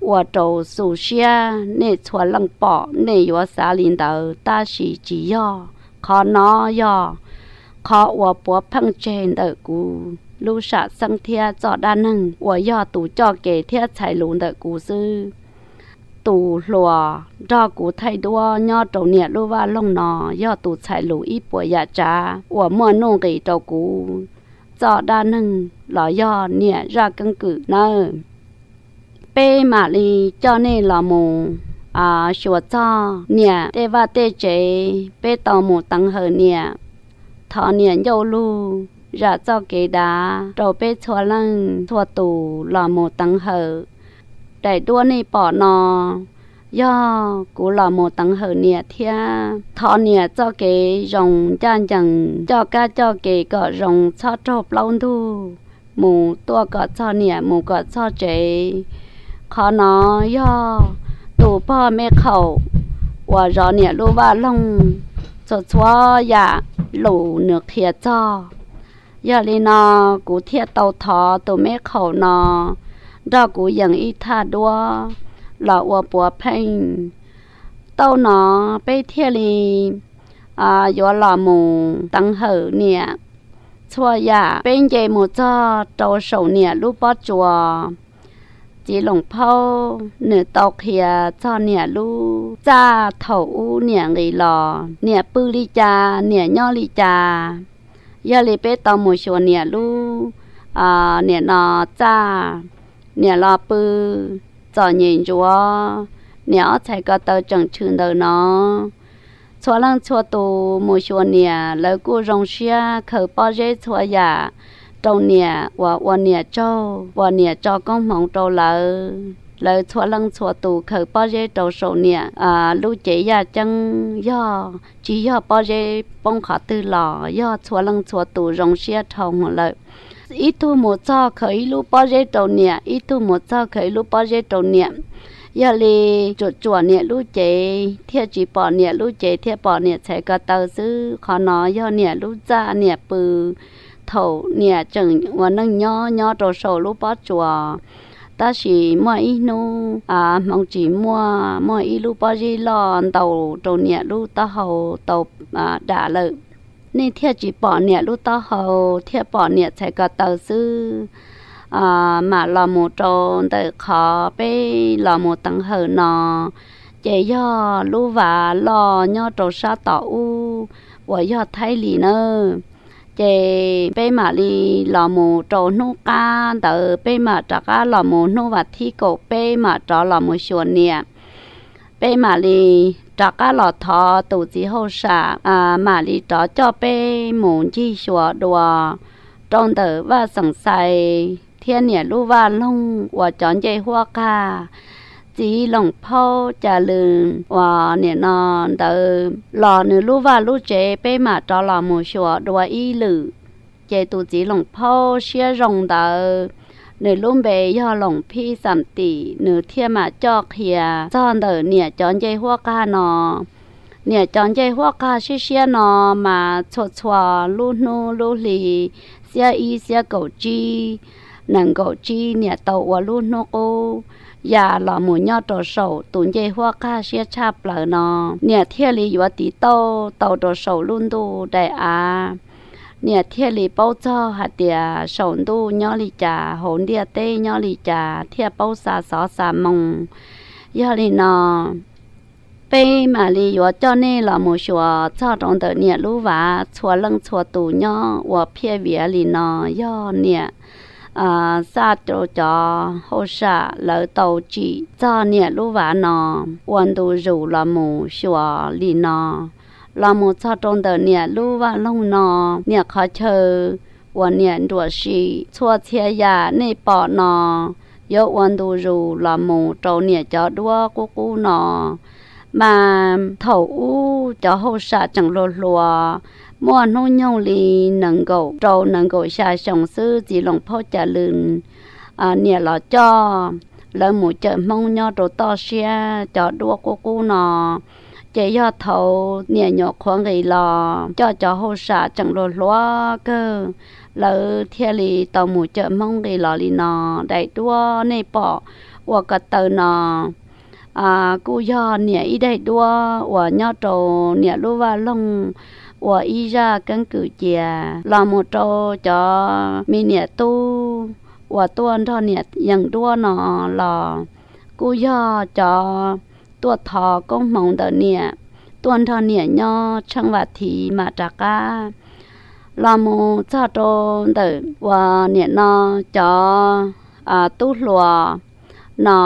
Ua rau xu siab, nej txhua leej pom nej yuav xav li ntawd, tab sis tsis yog. Qhov no yog qhov uas puav pheej tseg ntawm kuv lub sam xeeb thiab txoj dab neeg uas yog tus coj kev thiab txhais lus ntawm kuv xwb. Tus hluas nrog kuv thaij duab nyob rau niam lub vaj loog no yog tus txhais lus ib puas yam tsav uas muaj nuj nqis rau kuv txoj dab neeg los yog niam zaj keeb kwm nawb. Peb mam li coj nej los mus xyuas txog niam tej vaj tej tsev, peb tau mus teev hawm niam, thov niam ncauj lug zam txoj kev dav rau peb txhua leej txhua tus los mus teev hawm. Daim duab nej pom no yog kuv los mus teev hawm niam thiab thov niam txoj kev zoo ncaj ncees, coj kab coj kev kom zoo, txhob raug plaub ntug, mus tuaj kom txog niam, mus kom txog tsev. Qhov no yog tus pog me qhaum uas zov niam lub vaj loog txhua txhua yam lus nws qhia txog. Yog li no, kuv thiaj tau thov tus me qhaum no nrog kuv yees ib thaj duab los ua puav pheej. Tau no peb thiaj li yuav los mus teev hawm niam. Txhua yam peb nce mus txog rau saum niam lub pob tsuas, txiv Loos Phaub nws tau qhia txog niam lub txaj thaum ub niam nqis los, niam pw li cas, niam nyob li cas. Yog li peb tau mus xyuas niam lub, niam no txaj, niam los pw txom nyem ntsuav, niam ob txhais ko taw tseem tshwm ntawm no. Txhua leej txhua tus mus xyuas niam, lawv kuj zoo siab khaws pob zeb txhua yam rau niam uas ua niam tsaug, uas niam tso koob hmoov rau lawv. Lawv txhua leej txhua tus khaws pob zeb rau saum niam lub cev yaj ceeb, yog tsis yog pob zeb poob qhov twg los yog txhua leej txhua tus zoo siab dhau hwv lawm. Ib tug mus txog khaws ib lub pob zeb rau niam, ib tug mus txog khaws ib lub pob zeb rau niam. Yog li tsuam tsuam niam lub cev thiaj tsis pom niam lub cev thiab pom niam txhais ko taw xwb. Qhov no yog niam lub txaj niam pw thaum niam tseem ua neej nyob nyob rau saum lub pob tsuas. Tab sis muaj ib hnub hmoov tsis muaj, muaj ib lub pob zeb loj ntaus rau niam lub taub hau tau dam lawm. Nej thiaj tsis pom niam lub taub hau thiab pom niam txhais ko taw xwb. Mam los mus rau ntawm qhov peb los mus teev hawm no, ces yog lub vas loj nyob rau sab tom ub uas yog Thaib Lis nawb. Ces peb mam li los mus rau hnub qab ntawd, peb mam rov qab los mus hnub vas thib kaum peb mam rov los mus xyuas niam. Peb mam li rov qab los thov tus txiv hauj sam mam li rov coj peb mus ncig xyuas dua rau ntawm Vaj Xeem Xais thiab niam lub vaj loog uas cov ncej huab qag txiv Loos Phaub Cas Lws uas nim no ntawd los nws lub vaj lub tsev peb mam rov los mus xyuas dua ib lwm. Ces tus txiv Loos Phaub siab zoo ntawd, nws lub npe yog Loos Phij Xam Tim, nws thiaj mam coj qhia txog ntawm niam cov ncej huab qag no. Niam cov ncej huab qag siab siab no mas txhua txhua lub hnub lub hli xiab ib xiab kaum tsib, nees nkaum tsib niam tau ua lub hnub qub ya los mus nyob rau saum tus ncej huab qag siab tshaj plaws no. Niam thiaj li yuav tiv tauj tau rau saum lub ntuj daim av. Niam thiaj li paub txog hais tias saum ntuj nyob li cas, hauv ntiaj teb nyob li cas, thiaj paub xa xov xa moo. Yog li no, peb mam li yuav coj nej los mus xyuas txog rau ntawm niam lub vav txhua leej txhua tus nyob ua phiaj viav li no. Yog niam xaj rau cov hauj sam lawv tau tsim txog niam lub vav no ua ntu zus los mus xyuas li no. Los mus txog rau ntawm niam lub vaj loog no, niam qhov chaw uas niam nruam sim txhua txhia yam nej pom no, yuav ua ntu zus los mus rau niam cov duab qub qub no. Mas thaum ub cov hauj sam tseem hluas hluas, muaj hnub nyoog li nees nkaum rau nees nkaum xya xyoo xwb, txiv Loos Phaub Cas Lws niam los coj lawv mus cawm Hmoob nyob rau toj siab cov duab qub qub no. Ces yog thaum niam nyuam qhuav nqis los coj cov hauj sam tseem hluas hluas kawg, lawv thiaj li tau mus cawm Hmoob nqis los li no. Daim duab nej pom ua ko taw no kuj yog niam ib daim duab uas nyob rau niam lub vaj loog ua ib zaj keeb kwm cia los mus rau cov me niam tub uas tuaj nrog niam yees duab no los kuj yog cov tuaj thov koob hmoov ntawm niam, tuaj nrog niam nyob tsheej vas thiv mam rov qab. Los mus txog rau ntawm uas nim no cov tub hluas no,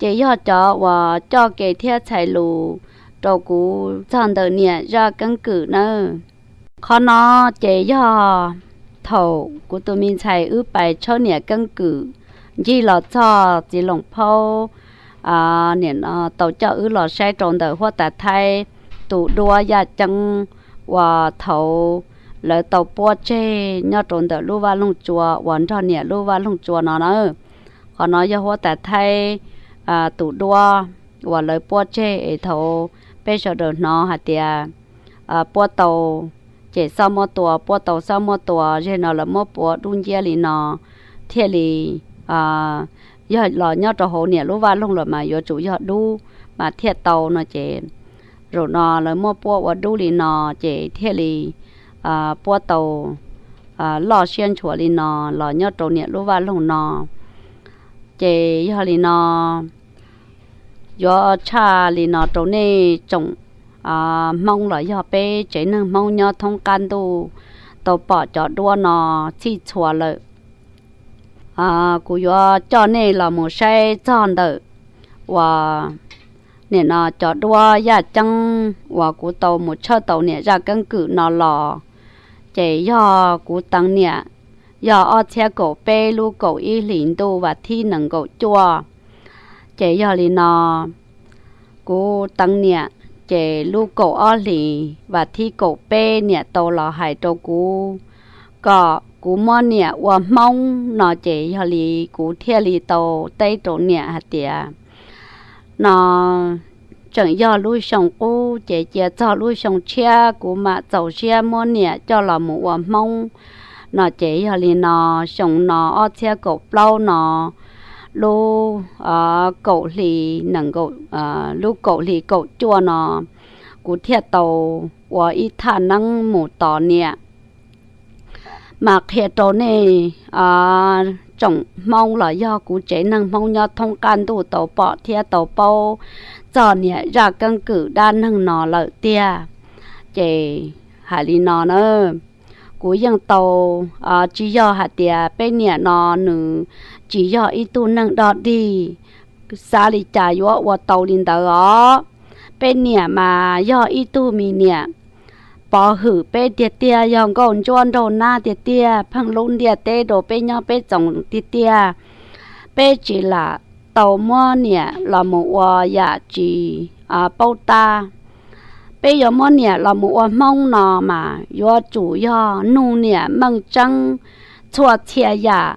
ces yog cov uas coj kev thiab txhais lus rau kuv txog ntawm niam zaj keeb kwm nawb. Qhov no ces yog thaum kuv tus me ntxhais wb pais tshawb niam keeb kwm ncig los txog txiv Loos Phaub nim no tau coj wb los saib rau ntawm huab tais Thaib tus duab Yaj Ceeb uas thaud lawv tau puab tseg nyob rau ntawm lub vaj loog tsua uas nrog niam lub vaj loog tsua no na. Qhov no yog huab tais Thaib tus duab uas lawv puab tseg es thaud peb sawv daws hnov hais tias puab tau ces xob muab tua, puab tau xob muab tua, zeg no lawv muab puab dub nciab li no thiaj li yog los nyob rau hauv niam lub vaj loog los mas yuav tsum yog dub mas thiaj tau no ces zaum no lawv muab puab ua dub li no ces thiaj li puab tau loj siab ntshuav li no los nyob rau niam lub vaj loog no. Ces yog li no yuav tshaj li no rau nej tsoom Hmoob los yog peb tsev neeg Hmoob nyob thoob qab ntuj tau pom cov duab no txhij txhua lawm. Kuv yuav coj nej los mus saib txog ntawm uas nim no cov duab Yaj Ceeb uas kuv tau mus tshawb tau niam zaj keeb kwm no los, ces yog kuv teev niam yog ob txhiab kaum peb lub kaum ib hlis ntuj vas thib nees nkaum cuaj. Ces yog li no kuv teev niam ces lub kaum ob hlis vas thib kaum peb niam tau los hais rau kuv kom kuv muab niam ua Hmoob no ces yog li kuv thiaj li tau teb rau niam hais tias no tseem yog lub xyoo qub ces cia txog lub xyoo tshiab kuv mam txaus siab muab niam coj los mus ua Hmoob no ces yog li no, xyoo no ob txhiab kaum plaub no, lub kaum hli, lub kaum hli kaum cuaj no kuv thiaj tau ua ib thaj neeb mus tos niam. Mas qhia rau nej tsoom Hmoob los yog kuv tsev neeg Hmoob nyob thoob qab ntuj tau pom thiab tau paub txog niam zaj keeb kwm dab neeg no lawm tiag. Ces hais li no na, kuv yeej tau, tsis yog hais tias peb niam no nws tsis yog ib tug neeg dog dig, xav li cas yuav ua tau li ntawd os. Peb niam mas yog ib tug me niam pov hwm peb tiag tiag, yog nkauj ntsuab nraug nab tiag tiag, pheej lub ntiaj teb rau peb nyob peb txoos tiag tiag. Peb tsis lam tau muab niam los mus ua yam tsis paub tab. Peb yuav muab niam los mus ua Hmoob no mas yuav tsum yog nug niam meej tseeb txhua txhia yam.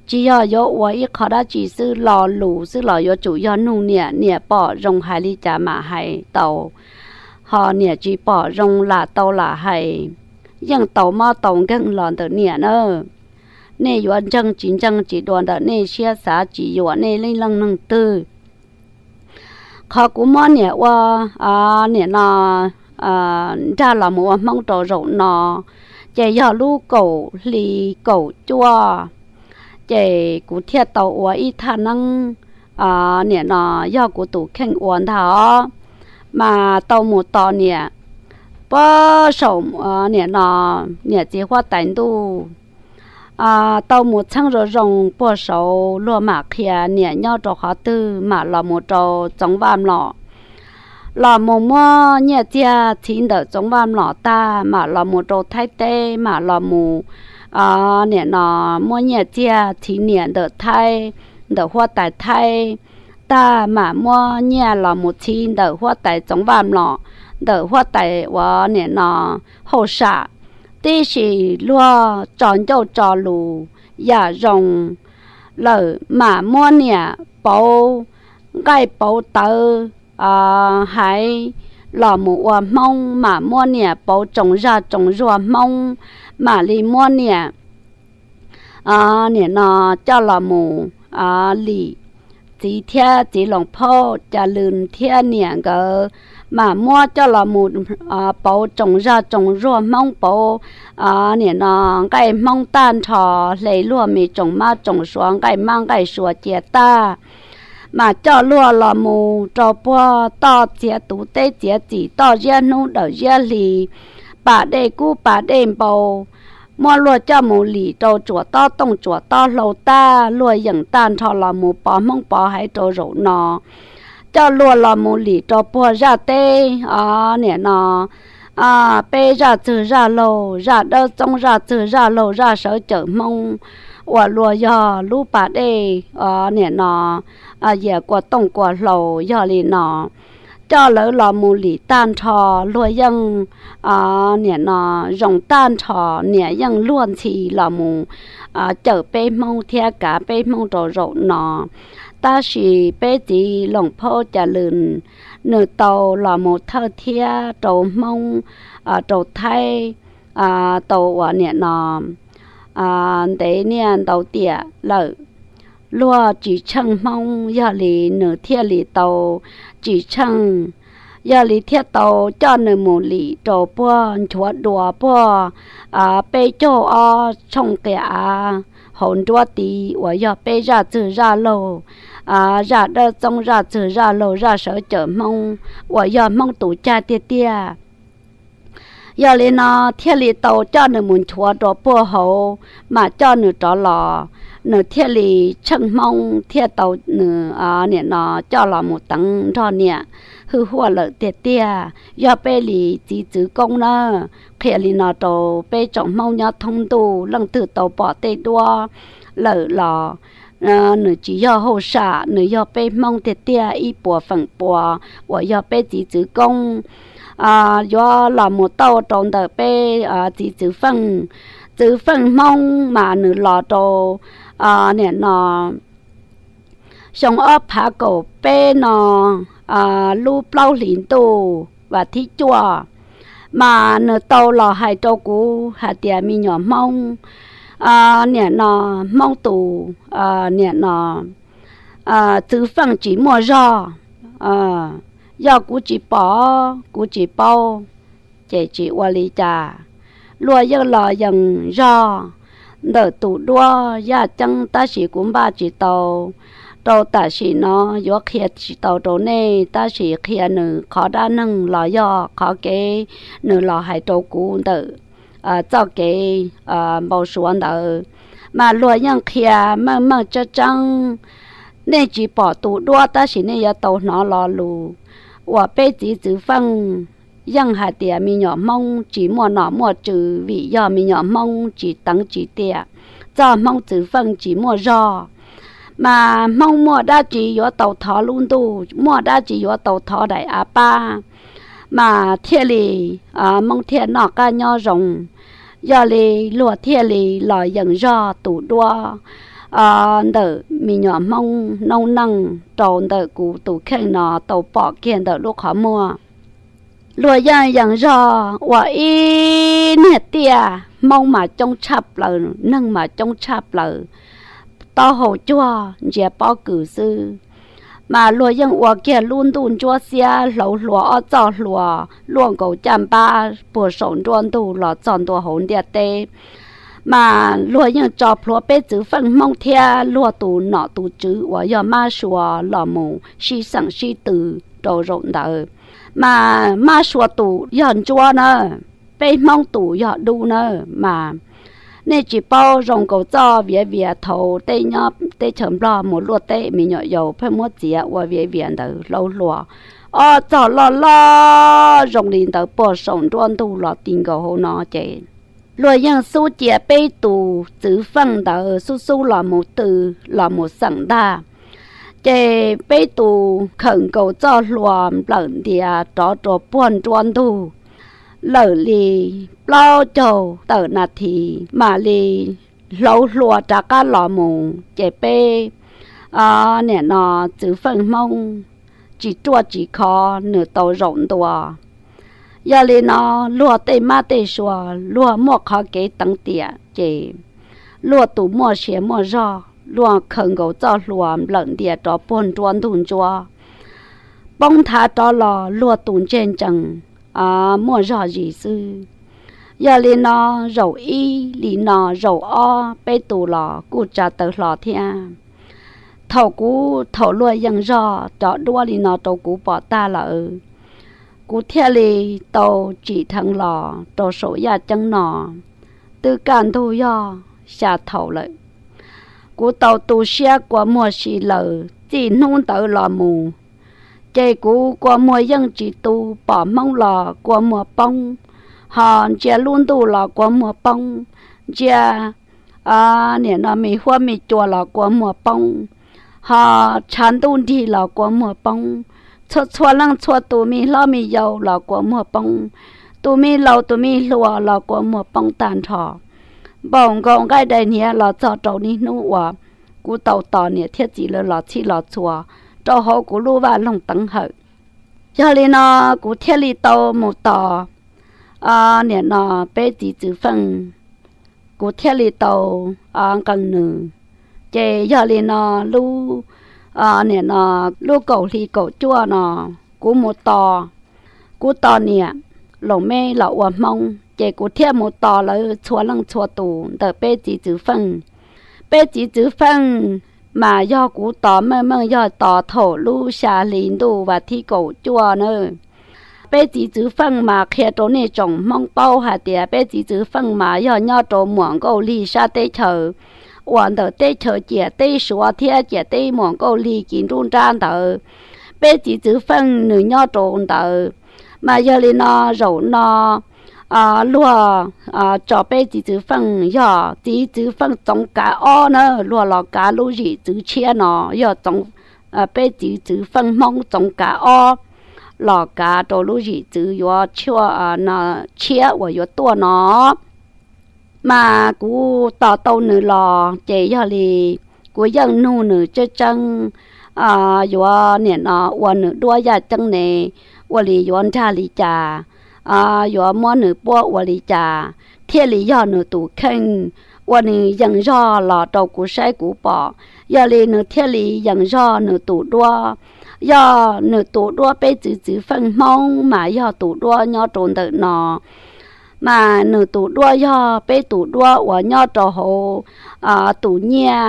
Tsis yog yuav ua ib qho dab tsi xwb, lo lus xwb los yuav tsum yog nug niam, niam pom zoo hais li cas mam hais tau, ho niam tsis pom zoo lam tau lam hais. Yeej tau mob tau nkeeg los ntawm niam na. Nej yuav ntseeg tsis ntseeg tsis dua ntawm nej siab xav, tsis yuam nej ib leej neeg twg. Qhov kuv muab niam ua, niam no nrag los mus ua Hmoob rau zaum no ces yog lub kaum hli kaum cuaj, ces kuv thiaj tau ua ib thaj neeb, niam no yog kuv tus kheej ua ntag os. Mas tau mus tos niam puag saum, niam no, niam txiv huab tais ntuj, tau mus txheeb zoo zoo puag saud, luag mam qhia niam nyob rau qhov twg, mam los mus rau Txoov Vaj Mlom, los mus muab nyiaj txiag txhiv ntawm Txoov Vaj Mlom tag, mam los mus rau Thaib teb, mam los mus, niam no, muab nyiaj txiag txhiv niam ntawm Thaib, ntawm huab tais Thaib tag, mam muab nyiaj los mus txhiv ntawm huab tais Txoov Vaj Mlom, ntawm huab tais uas niam no hauj sam, tib si luag tso ncauj tso lus yam zoo lawm, mam muab niam pauv nqaij pauv tawv haiv los mus ua Hmoob, mam muab niam pauv tsoos zaj tsoos zuag Hmoob, mam li muab niam, niam no, coj los mus lim txiv thiab txiv Loos Phauj Cas Lws thiab niam nkawd, mam muab coj los mus pauv tsoos zaj tsoos zuag Hmoob, pauv niam no nqaij Hmoob tag nrho, hle luag me tsoos mab tsoos suav, nqaij mab nqaij suav cia tag, mas coj luag los mus rau puag toj txiav tuv teb txiav txim, toj ziab hnub dawm ziab hli, pas dej kub pas dej npau, muab luag coj mus lim rau tsuam tob tooj tsuam tob hlau tag, luag yeem tag nrho los mus pov Hmoob pov haiv rau zaum no, coj luag los mus lim rau puag zaj teb, niam no, peb zaj txwg zaj laug, zaj dawb txoob zaj txwg zaj laug, zaj sawv cawm Hmoob, uas luag yog lub pas dej, niam no, yias kua tooj kua hlau yog li no, coj lawv los mus lim tag nrho, luag yeej, niam no, zoo tag nrho, niam yeej luag ntxhi los mus cawm peb Hmoob thiab kav peb Hmoob rau zaum no. Tab sis peb txiv Loos Phauj Cas Lws, nws tau los mus thawj thiab rau Hmoob, rau Thaib, tau uas niam no ntev niaj ntau tiam lawm, luag tsis tsheej Hmoob, yog li nws thiaj li tau tsis tsheej, yog li thiaj tau coj nws mus lim rau puag nchuav dua puag peb caug ob tshooj qias av hauv nruab tiv uas yog peb zaj txwg zaj laug, zaj dawb txoob zaj txwg zaj laug, zaj sawv cawm Hmoob uas yog Hmoob tus cag tiag tiag. Yog li no thiaj li tau coj nws mus nchuav rau puag hauv, mam coj nws rov los, nws thiaj li tsheej Hmoob thiaj tau nws, niam no, coj los mus teev nrog niam hwj huaj lawm tiag tiag. Yog peb li txiv txwv koob na, qhia li no rau peb tsoom Hmoob nyob thoob ntuj, leej twg tau pom tej duab lawm los nws tsis yog hauj sam, nws yog peb Hmoob tiag tiag ib puas feem pua uas yog peb txiv txwv koob. Yuav los mus tau rau ntawm peb txiv txwv feej, txwv feej Hmoob mas nws los rau, niam no, xyoo ob phav kaum peb no, lub plaub hlis ntuj vas thib cuaj, mas nws tau los hais rau kuv hais tias me nyuam Hmoob, niam no, Hmoob tus, niam no, Txwv Feej tsis muaj zog. Yog kuv tsis pom, kuv tsis paub, ces tsis ua li cas. Luag yeej los yees zog ntawm tus duab yaj ceeb, tab sis kuv npaj tsis tau, rau tam sim no yuav qhia tsis tau rau nej, tab sis qhia nws qhov dab neeg los yog qhov kev nws los hais rau kuv ntawm txoj kev npau suav ntawd, mas luag yeej qhia meej meej tseeb tseeb. Nej tsis pom tus duab, tab sis nej yuav tau hnov lo lus uas peb txiv Txwv Feej yeej hais tias me nyuam Hmoob tsis muaj nom muaj tswv, vim yog me nyuam Hmoob tsis teev tsis tiam, txoj Hmoob Txwv Feej tsis muaj zog. Mas Hmoob muaj dab tsi yuav tau thov lub ntuj, muaj dab tsi yuav tau thov daim av pab, mas thiaj li Hmoob thiaj noj qab nyob zoo. Yog li luag thiaj li los yees zog tus duab ntawm me nyuam Hmoob noob neej rau ntawm kuv tus kheej no tau pom kiag ntawm lub qhov muag. Luag yeej yees zog ua ib niag tiaj, Hmoob mas coob tshaj plaws, neeg mas coob tshaj plaws, taub hau cuag ntsia pob kws xwb. Mas luag yeej ua kiag lub ntuj ntsuab xiab, hlauv hlua ob txoj hlua luaj nkaus caj npab puag saum nruab ntug los txog ntua hauv ntiaj teb. Mas luag yeej tso plhuav peb Txwv Feej Hmoob thiab luag tus nom tus tswv uas yog Mab Sua los mus sib xeem sib tw rau zaum ntawd. Mas Mab Sua tus yog ntsuab na, peb Hmoob tus yog dub na. Mas nej tsis paub, zoo nkaus txoj viav vias thaum tej nyob teb chaws Nplog mus luaj teb, me nyuam yaus pheej muab txiav ua viav vias ntawd, hlauv hlua ob txoj loj loj zoo li ntawd puag saum nruab ntug los ti nkaus hauv no ces luag yeej xub cia peb tus Txwv Feej ntawd xub xub los mus tw, los mus xeem ntag. Ces peb tus khawm nkaus txoj hlua nplawm ntias rov rau puag nruab ntug lawm li plaub caug tawm nas this mam li hlauv hlua rov qab los mus, ces peb niam no Txwv Feej Hmoob tsis ruaj tsis khov, nws tau zaum ntua. Yog li no, luag tej mab tej sua, luag muaj qhov kev teev tiam ces luag tus muaj sia muaj zog, luag khaws nkaus txoj hlua nplawm ntias rov puag nruab ntug ntsuab, poob nthav rov los luag tus ntseg ntsees muaj zog zis xwb. Yog li no, zaum ib li no, zaum ob peb tus los kuj tsa taw hlo thiab. Thaum kuv, thaum luag yees zog cov duab li no rau kuv pom tag lawm, kuv thiaj li tau tsim dheev los rau saum yaj ceeb no. Twb kaj ntug yog xya thaum lawm, kuv tau tu siab kua muag si lawm. Txij hnub ntawd los mus, ces kuv kua muag yeej tsis tu, pom Hmoob los kua muag poob, ho ntsia lub ntuj los kua muag poob, ntsia niam no me huab me cua los kua muag poob, ho tshav ntuj nrig los kua muag poob, txhua txhua leej txhua tus me hlob me yau los kua muag poob, tus me laus tus me hluas los kua muag poob tag nrho. Npaum nkaus nqaij dai hniav los txog rau niaj hnub uas kuv tau tos niam thiab txiv lawv los txhij los txhua rau hauv kuv lub vaj loog teev hawm. Yog li no, kuv thiaj li tau mus tos niam no peb txiv Txwv Feej, kuv thiaj li tau nqee nws. Ces yog li no, lub niam no, lub kaum hli kaum cuaj no, kuv mus tos, kuv tos niam Loos Meb los ua Hmoob, ces kuv thiaj mus tos lawv txhua leej txhua tus ntawm peb txiv Txwv Feej. Peb txiv Txwv Feej mas yog kuv tos meej meej yog tos thaum lub xya hli ntuj vas thib kaum cuaj na. Peb txiv Txwv Feej mas qhia rau nej tsoom Hmoob paub hais tias peb txiv Txwv Feej mas yog nyob rau Muam Nkauj Lig sab teb chaws, uas ntawm teb chaws ciam teb Suav thiab ciam teb Muam Nkauj Lig kis nruab nrab ntawd. Peb txiv Txwv Feej nws nyob rau ntawd. Mas yog li no, zaum no luag tso peb txiv Txwv Feej yog txiv Txwv Feej txoov kav ob na, luag los kav lub zim txwv tshiab no, yog peb txiv Txwv Feej Hmoob txoov kav ob, los kav rau lub zim txwv yuav tshiab uas yuav tuaj no. Mas kuv tos tau nws los ces yog li kuv yeej nug nws tseeb tseeb, yuav nim no ua nws duab yaj ceeb ne, ua li yuav nrag li cas, yuav muab nws puab ua li cas thiaj li yog nws tus kheej, ua nws yees zog los rau kuv saib kuv pom, yog li nws thiaj li yees zog nws tus duab. Yog nws tus duab peb txwv txwv feej Hmoob mas yog tus duab nyob rau ntawm no, mas nws tus duab yog peb tus duab uas nyob rau hauv tus nyiaj,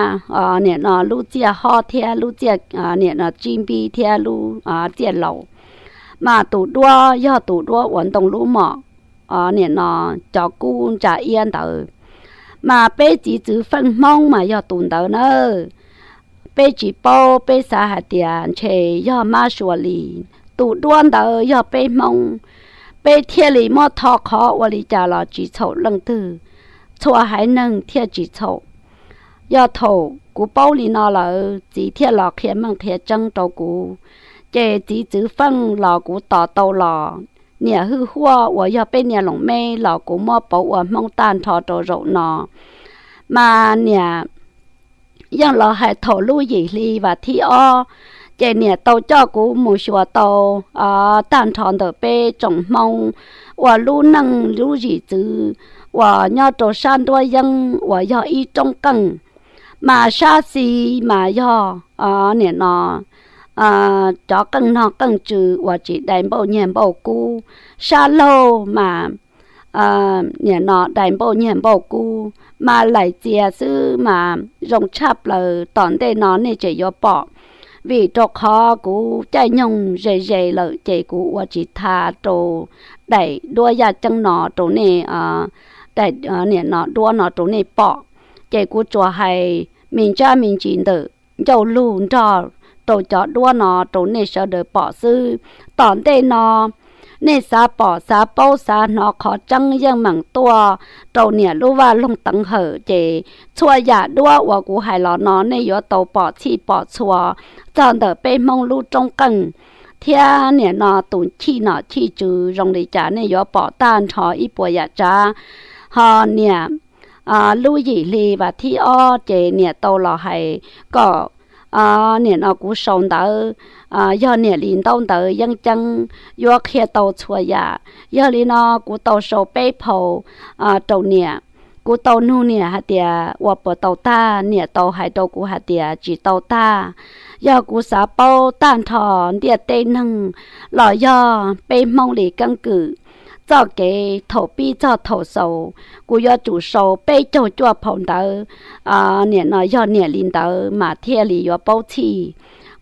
nim no lub txiaj hob thiab lub txiaj, nim no tsib npib thiab lub txiaj laus, mas tus duab yog tus duab uas ntoo lub mom, nim no cov kub ntsa iab ntawd, mas peb txwv txwv feej Hmoob mas yog tus ntawd na. Peb tsis paub, peb xav hais tias ntshe yog mab sua li, tus duab ntawd yog peb Hmoob, peb thiaj li muab tho qhov ua li cas los tsis txhaum leej twg, txhua haiv neeg thiaj tsis txhaum. Yog thaum kuv paub li no lawm, txiv thiaj los qhia meej qhia tseeb rau kuv, ces txwv txwv feej los kuv tos tau los, niam Hwj Huaj uas yog peb niag loos meb los kuv muab pauv ua Hmoob tag nrho rau zaum no. Mas niam yeej los hais thaum lub yim hli vas thib ob, ces niam tau coj kuv mus xyuas tau tag nrho ntawm peb tsoom Hmoob uas lub neej lub zim txwv uas nyob rau sab nruab yeeb uas yog ib roob qeej, mas sab xis mas yog nim no cov qeej nog qeej tswv uas tsis dai npauj nyiaj npauj kub, sab laug mas nim no dai npauj nyiaj npauj kub, mas laim txias xwb mas zoo tshaj plaws, tom ntej no nej tseem yuav pom. Vim rau qhov kuv caij nyoog ze ze lawm ces kuv ua tsis tha rau daim duab yaj ceeb no rau nej, daim nim no duab no rau nej pom, ces kuv tsuas hais me ntsab me ntsis ntawm ncauj lug nrog rau cov duab no rau nej sawv daws pom xwb. Tom ntej no nej xav pom xav paub xav hnov qhov tseeb yeej meem tuaj rau niam lub vaj loog teev hawm, ces txhua yam duab uas kuv hais los no nej yuav tau pom txhij pom txhua txog ntawm peb Hmoob lub roob qeej, thiab nim no tus chij nom chij tswv zoo li cas nej yuav pom tag nrho ib puas yam tsav. Ho niam lub yim hli vas thib ob ces niam tau los hais kom nim no kuv sau ntawv, yog niam li ntaub ntawv yeeb ceeb yuav qhia tau txhua yam. Yog li no kuv tau sau peb phau rau niam. Kuv tau nug niam hais tias ua puas tau tag, niam tau hais rau kuv hais tias tsis tau tag. Yog kuv xav paub tag nrho ntiaj teb neeg los yog peb Hmoob li keeb kwm txoj kev thaum pib txog thaum xaus, kuv yuav tsum sau peb caug cuaj phau ntawv. Nim no yog niam li ntawd mas thiaj li yuav paub txhij.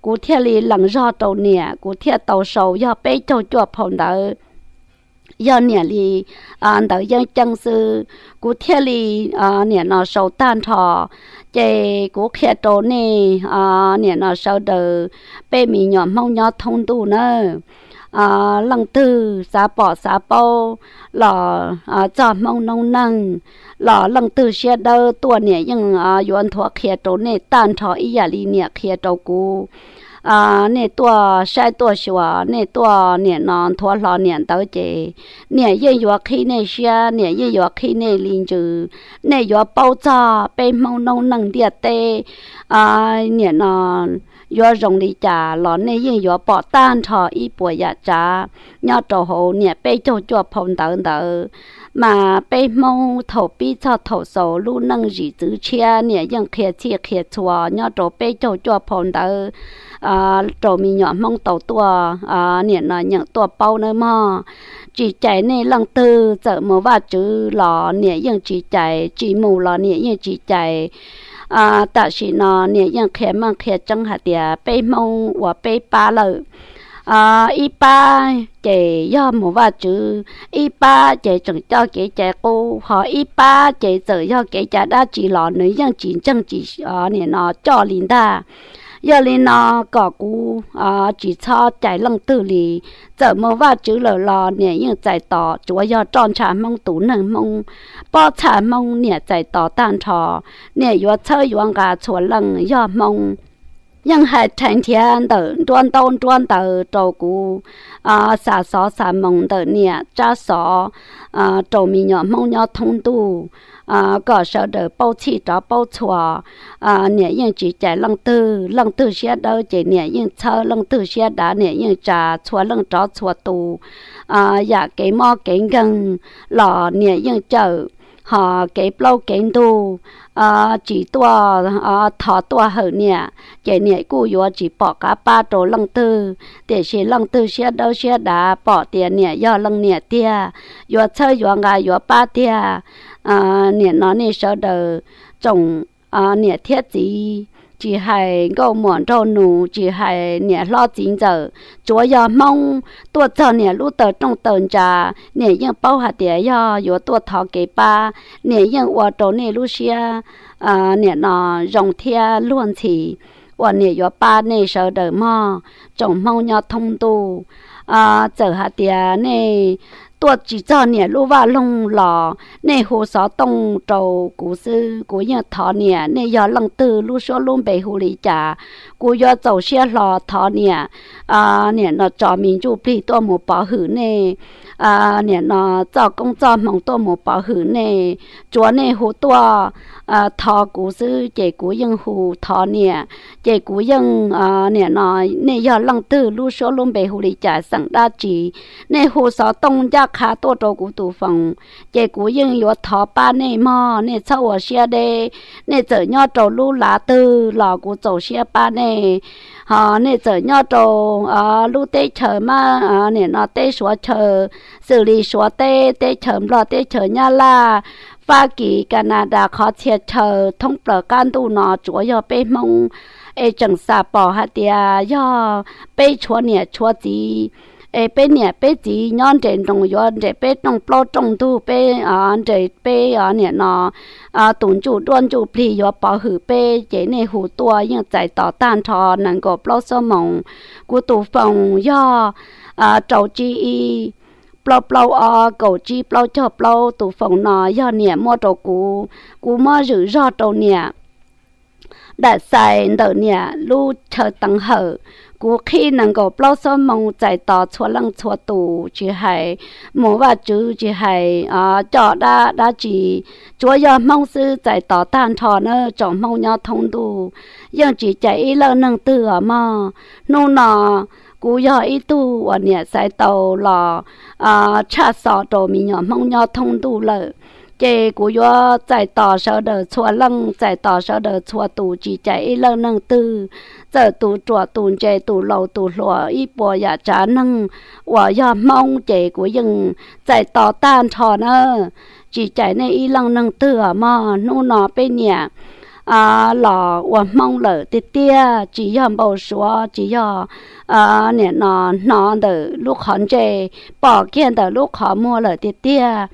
Kuv thiaj li lees zog rau niam, kuv thiaj tau sau yog peb caug cuaj phau ntawv. Yog niam li ntawv yeeb ceeb xwb, kuv thiaj li nim no sau tag nrho. Ces kuv qhia rau nej nim no sawv daws, peb me nyuam Hmoob nyob thoob ntuj nawb, leej twg xav pom xav paub los txog Hmoob noob neej los leej twg siab dawb tuaj niam yeej yuav nthuav qhia rau nej tag nrho ib yam li niam qhia rau kuv. Nej tuaj saib tuaj xyuas, nej tuaj nim no nthuav hlo niam ntawv ces niam yeej yuav qhib nej siab, niam yeej yuav qhib nej li ntsws, nej yuav paub txog peb Hmoob noob neej ntiaj teb nim no yuav zoo li cas los nej yeej yuav pom tag nrho ib puas yam tsav nyob rau hauv niam peb caug cuaj phau ntawv ntawd. Mas peb Hmoob thaum pib txog thaum xaus lub neej zim txwv tshiab niam yeej qhia txhij qhia txhua nyob rau peb caug cuaj phau ntawv rau me nyuam Hmoob tau tuaj nim no nyeem tuaj paub nawb mog. Tsis cais nej leej twg, txawm mus Vajtswv los niam yeej tsis cais, tsis mus los niam yeej tsis cais. Tam sim no niam yeej qhia meej qhia tseeb hais tias peb Hmoob ua peb pab lawm. Ib pab ces yog mus Vajtswv, ib pab ces tseem coj kev cai qub, ho ib pab ces txawm yog kev cai dab tsi los nws yeej tsis ntseeg tsis nim no coj li ntag. Yog li no kom kuv tsis txhob cais leej twg li. Txawm mus Vajtswv lawm los niam yeej txais tos, tsuav yog roj ntsha Hmoob tus neeg Hmoob, pob txha Hmoob niam txais tos tag nrho. Niam yuav txhawb yuav nqa txhua leej yog Hmoob Yeej hais rhais nrhiav ntawm nruab ntaub nruab ntawv rau kuv xa xov xa moos ntawm niam tsab xov rau me nyuam Hmoob nyob thoob ntuj kom sawv daws paub txhij rov paub txhua. Niam yeej tsis cais leej twg, leej twg siab dawb ces niam yeej txhawb, leej twg siab dav niam yeej tsa, txhua leej rov txhua tus. Yam kev mob kev nkeeg los niam yeej cawm, ho kev plaub kev ntug tsis tuaj thov tuaj hawm niam, ces niam kuj yuav tsis pom qab pab rau leej twg. Tiam sis leej twg siab dawb siab dav pom tias niam yog leej niam tiag, yuav txhawb yuav nqa yuav pab tiag. Nim no nej sawv daws tsoom niam thiab txiv, tsis hais nkauj muam nraug nus, tsis hais niam hlob txiv ntxawm, tsuav yog Hmoob tuaj txog niam lub taw rooj taw ntsa, niam yeej paub hais tias yog yuav tuaj thov kev pab, niam yeej ua rau nej lub siab nim no zoo thiab luag ntxhi uas niam yuav pab nej sawv daws mog, tsoom Hmoob nyob thoob ntuj. Txawm hais tias nej tuaj tsis txog niam lub vaj loog los nej hu xov tooj rau kuv xwb, kuv yeej thov niam. Nej yog leej twg, lub suab lub npe hu li cas, kuv yuav txaus siab hlo thov niam. Niam no tso me ntsuj plig tuaj mus pov hwm nej, niam no txoj koob txoj hmoo tuaj mus pov hwm nej, tsuav nej hu tuaj thov kuv xwb ces kuv yeej hu thov niam. Ces kuv yeej, nim no nej yog leej twg, lub suab lub npe hu li cas, xeem dab tsi, nej hu xov tooj ncaj qha tuaj rau kuv tus foos, ces kuv yeej yuav thov pab nej mog. Nej txhob ua siab deb, nej txawm nyob rau lub lav twg los kuv txaus siab pab nej. Ho nej txawm nyob rau lub teb chaws mas nim no teb Suav chaw, xws li Suav teb, teb chaws Nplog, teb chaws Nyab Laj, Fab Kis, Kas Nas Das, qhov txhia chaw thoob plaws qab ntuj no tsuav yog peb Hmoob, es tseem xam pom hais tias yog peb tshuav niam tshuav txiv, es peb niam peb txiv nyob nres nroos yuav nres peb rooj plaub rooj ntug, peb nres peb nim no tus ntsuj duab ntsuj plig yuav pov hwm peb, ces nej hu tuaj yeej txais tos tag nrho nees nkaum plaub xuab moos. Kuv tus foos yog rau tsib ib plaub plaub ob kaum tsib plaub caug plaub. Tus foos no yog niam muab rau kuv, kuv muab zwm zog rau niam daim xais ntawm niam lub chaw teev hawm. Kuv qhib nees nkaum plaub xuab moos txais tos txhua leej txhua tus, tsis hais mus Vajtswv, tsis hais coj dab dab tsi, tsuav yog Hmoob xwb txais tos tag nrho na tsoom Hmoob nyob thoob ntuj. Yeej tsis cais ib leej neeg twg os mog. Hnub no kuv yog ib tug uas niam xaiv tau los tshaj xov rau me nyuam Hmoob nyob thoob ntuj lawm, ces kuv yuav txais tos sawv daws txhua leej, txais tos sawv daws txhua tus, tsis cais ib leej neeg twg. Txawm tus ruam tus ntse, tus laus tus hluas, ib puas yam tsav neeg uas yog Hmoob ces kuv yeej txais tos tag nrho na, tsis cais nej ib leej neeg twg os mog. Hnub no peb niam los ua Hmoob lawm tiag tiag, tsis yog npau suav, tsis yog nim no hnov ntawm lub qhov ntsej, pom kiag ntawm lub qhov muag lawm tiag tiag.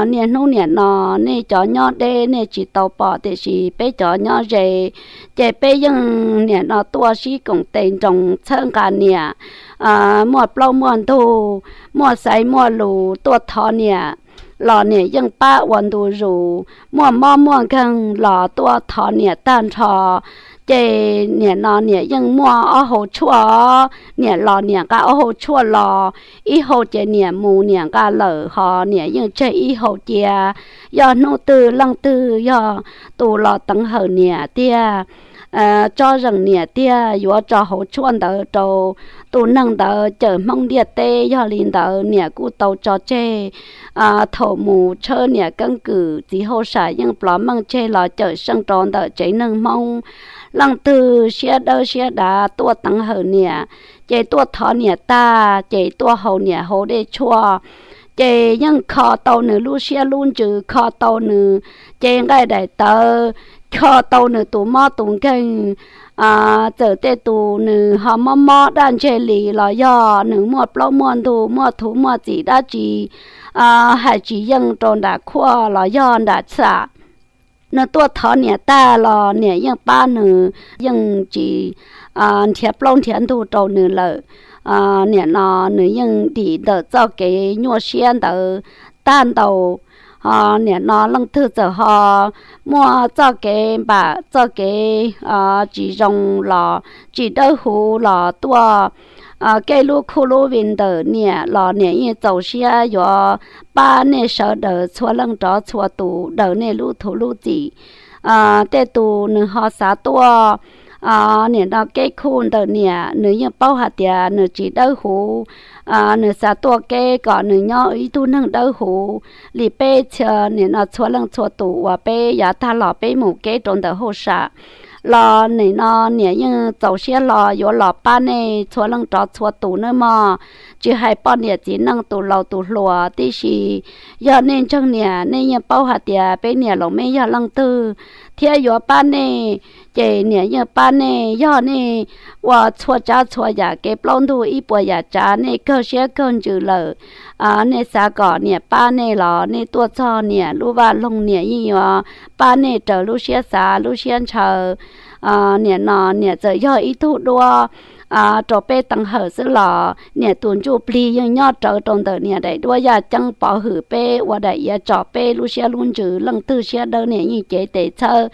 Niaj hnub nim no nej cov nyob deb nej tsis tau pom, tiam sis peb cov nyob ze, ces peb yeej nim no tuaj sib koom tes nroos txhawb nqa niam, muaj plaub muaj ntug, muaj xaiv muaj lus tuaj thov niam los niam yeej pab ua ntu zus, muaj mob muaj nkeeg los tuaj thov niam tag nrho. Ces nim no niam yeej muaj ob hau tshuaj, niam los niam nqa ob hau tshuaj los, ib hau ces niam mus niam nqa lawm, ho niam yeej tseg ib hau cia. Yog hnub twg leej twg yog tus los teev hawm niam tiag, tsob zeem niam tiag, yuav tso hauv tshuaj ntawd rau tus neeg ntawd cawm Hmoob ntiaj teb. Yog li ntawd niam kuj tau tso tseg. Thaum mus tshawb niam keeb kwm, txiv hauj sam yeej plov meej tseg los cawm seej rau ntawm tsev neeg Hmoob. Leej twg siab dawb siab dav tuaj teev hawm niam, ces tuaj thov niam tag ces tuaj haus niam hauv dej tshuaj, ces yeej kho tau nws lub siab lub ntsws, kho tau nws cev nqaij daim tawv, kho tau nws tus mob tus nkeeg. Txawm tej tus nws ho mob mob daj ntseg li los yog nws muaj plaub muaj ntug, muaj thuv muaj txim dab tsi, hais tsis yeej rau nram khuaj los yog nram xam, nws tuaj thov niam tag los niam yeej pab nws, yeej tsis nrhiav plaub nrhiav ntug rau nws lawm. Nim no nws yeej dim ntawm txoj kev nyuaj siab ntawd tag ntau. Ho nim no leej twg txawm ho muaj txoj kev npam txoj kev tsis zoo los tsis dawb huv los tuaj kev lub khuj lub vi ntawm niam los niam yeej txaus siab yuav pab nej sawv daws txhua leej rov txhua tus daws nej lub thuv lub txim. Tej tus nws ho xav tuaj nim no kev khuj ntawm niam nws yeej paub hais tias nws tsis dawb huv, nws xav tuaj kev kom nws nyob ib tug neeg dawb huv li peb txhia nim no txhua leej txhua tus uas peb yav tag los peb mus kev rau ntawm hauj sam los nim no niam yeej txaus siab hlo yuav los pab nej txhua leej rov txhua tus nawb mog. Tsis hais poj niam txiv neej tus laus tus hluas tib si, yog nej ntseeg niam nej yeej paub hais tias peb niam los meb yog leej twg thiab yuav pab nej. Ces niam yeej pab nej, yog nej ua txhua tsav txhua yam kev plaub ntug ib puas yam tsav nej kawg siab kawg ntsws lawm, nej xav kom niam pab nej los nej tuaj txog niam lub vaj loog niam yeej yuav pab nej raws lub siab xav lub siab ntshaw. Nim no niam txawm yog ib tug duab rau peb teev hawm xwb los niam tus ntsuj plig yeej nyob rawv rau ntawm niam daim duab yaj ceeb pov hwm peb ua daim iav tsom peb lub siab lub ntsws. Leej twg siab dawb niam yeej cev tes txhawb,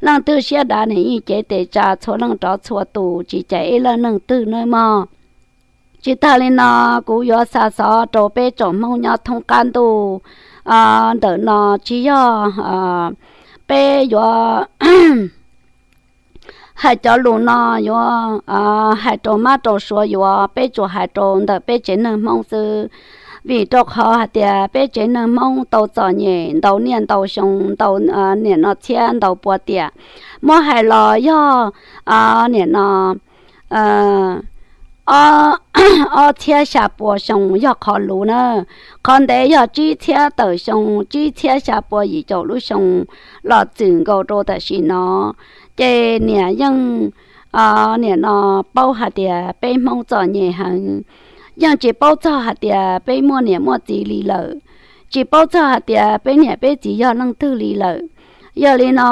leej twg siab dav niam yeej cev tes tsa txhua leej rov txhua tus tsis cais ib leej neeg twg nawb mog. Tsis tag li no, kuv yuav xa xov rau peb tsoom Hmoob nyob thoob qab ntuj ntawm no, tsis yog peb yuav hais cov lus no yuav hais rau mab rau suav yuav, peb tsuas hais rau ntawm peb tsev neeg Hmoob xwb. Vim rau qhov hais tias peb tsev neeg Hmoob tau txom nyem ntau niaj ntau xyoo ntau nim no txhiab ntau pua tiam, muab hais los yog nim no ob txhiab xya pua xyoo yog qhov luv na. Qhov ntev yog tsib txhiab tawm xyoo, tsib txhiab xya pua yim caum lub xyoo los txwm nkaus rau tam sim no. Ces niam yeej nim no paub hais tias peb Hmoob txom nyem heev, yeej tsis paub txog hais tias peb muaj niam muaj txiv li lawm, tsis paub txog hais tias peb niam peb txiv yog leej twg li lawm. Yog li no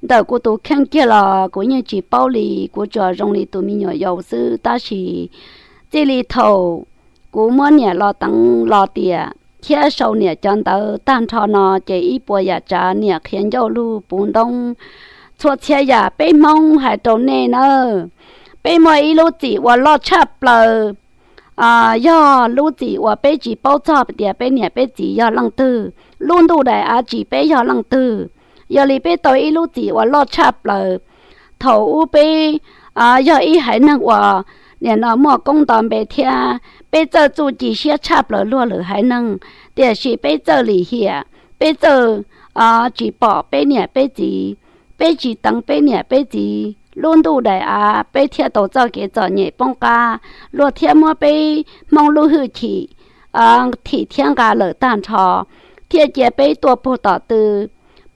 ntawm kuv tus kheej kiag los kuv yeej tsis paub li, kuv tsuas zoo li tus me nyuam yaus xwb. Tab sis txij li thaum kuv muab niam los teev los tiam thiab sau niam cov ntawv tag nrho no ces ib puas yam tsav niam qhia ncauj lug puv ntoob txhua txhia yam. Peb Hmoob hais rau nej nawb, peb muaj ib lub txim uas loj tshaj plaws, yog lub txim uas peb tsis paub txog tias peb niam peb txiv yog leej twg, lub ntuj daim av tsim peb yog leej twg. Yog li peb tau ib lub txim uas loj tshaj plaws. Thaum ub peb yog ib haiv neeg uas nim no muaj koob nto npe thiab peb txawj txuj ci siab tshaj plaws luag lwm haiv neeg, tiam sis peb txawj lim hiam, peb txawj tsis pom peb niam peb txiv, peb tsis teev peb niam peb txiv, lub ntuj daim av peb thiaj tau txoj kev txom nyem poob qab, luag thiaj muab peb Hmoob lub hwj chim thim thiab nqa lawm tag nrho, thiaj cia peb tuaj puag tom tw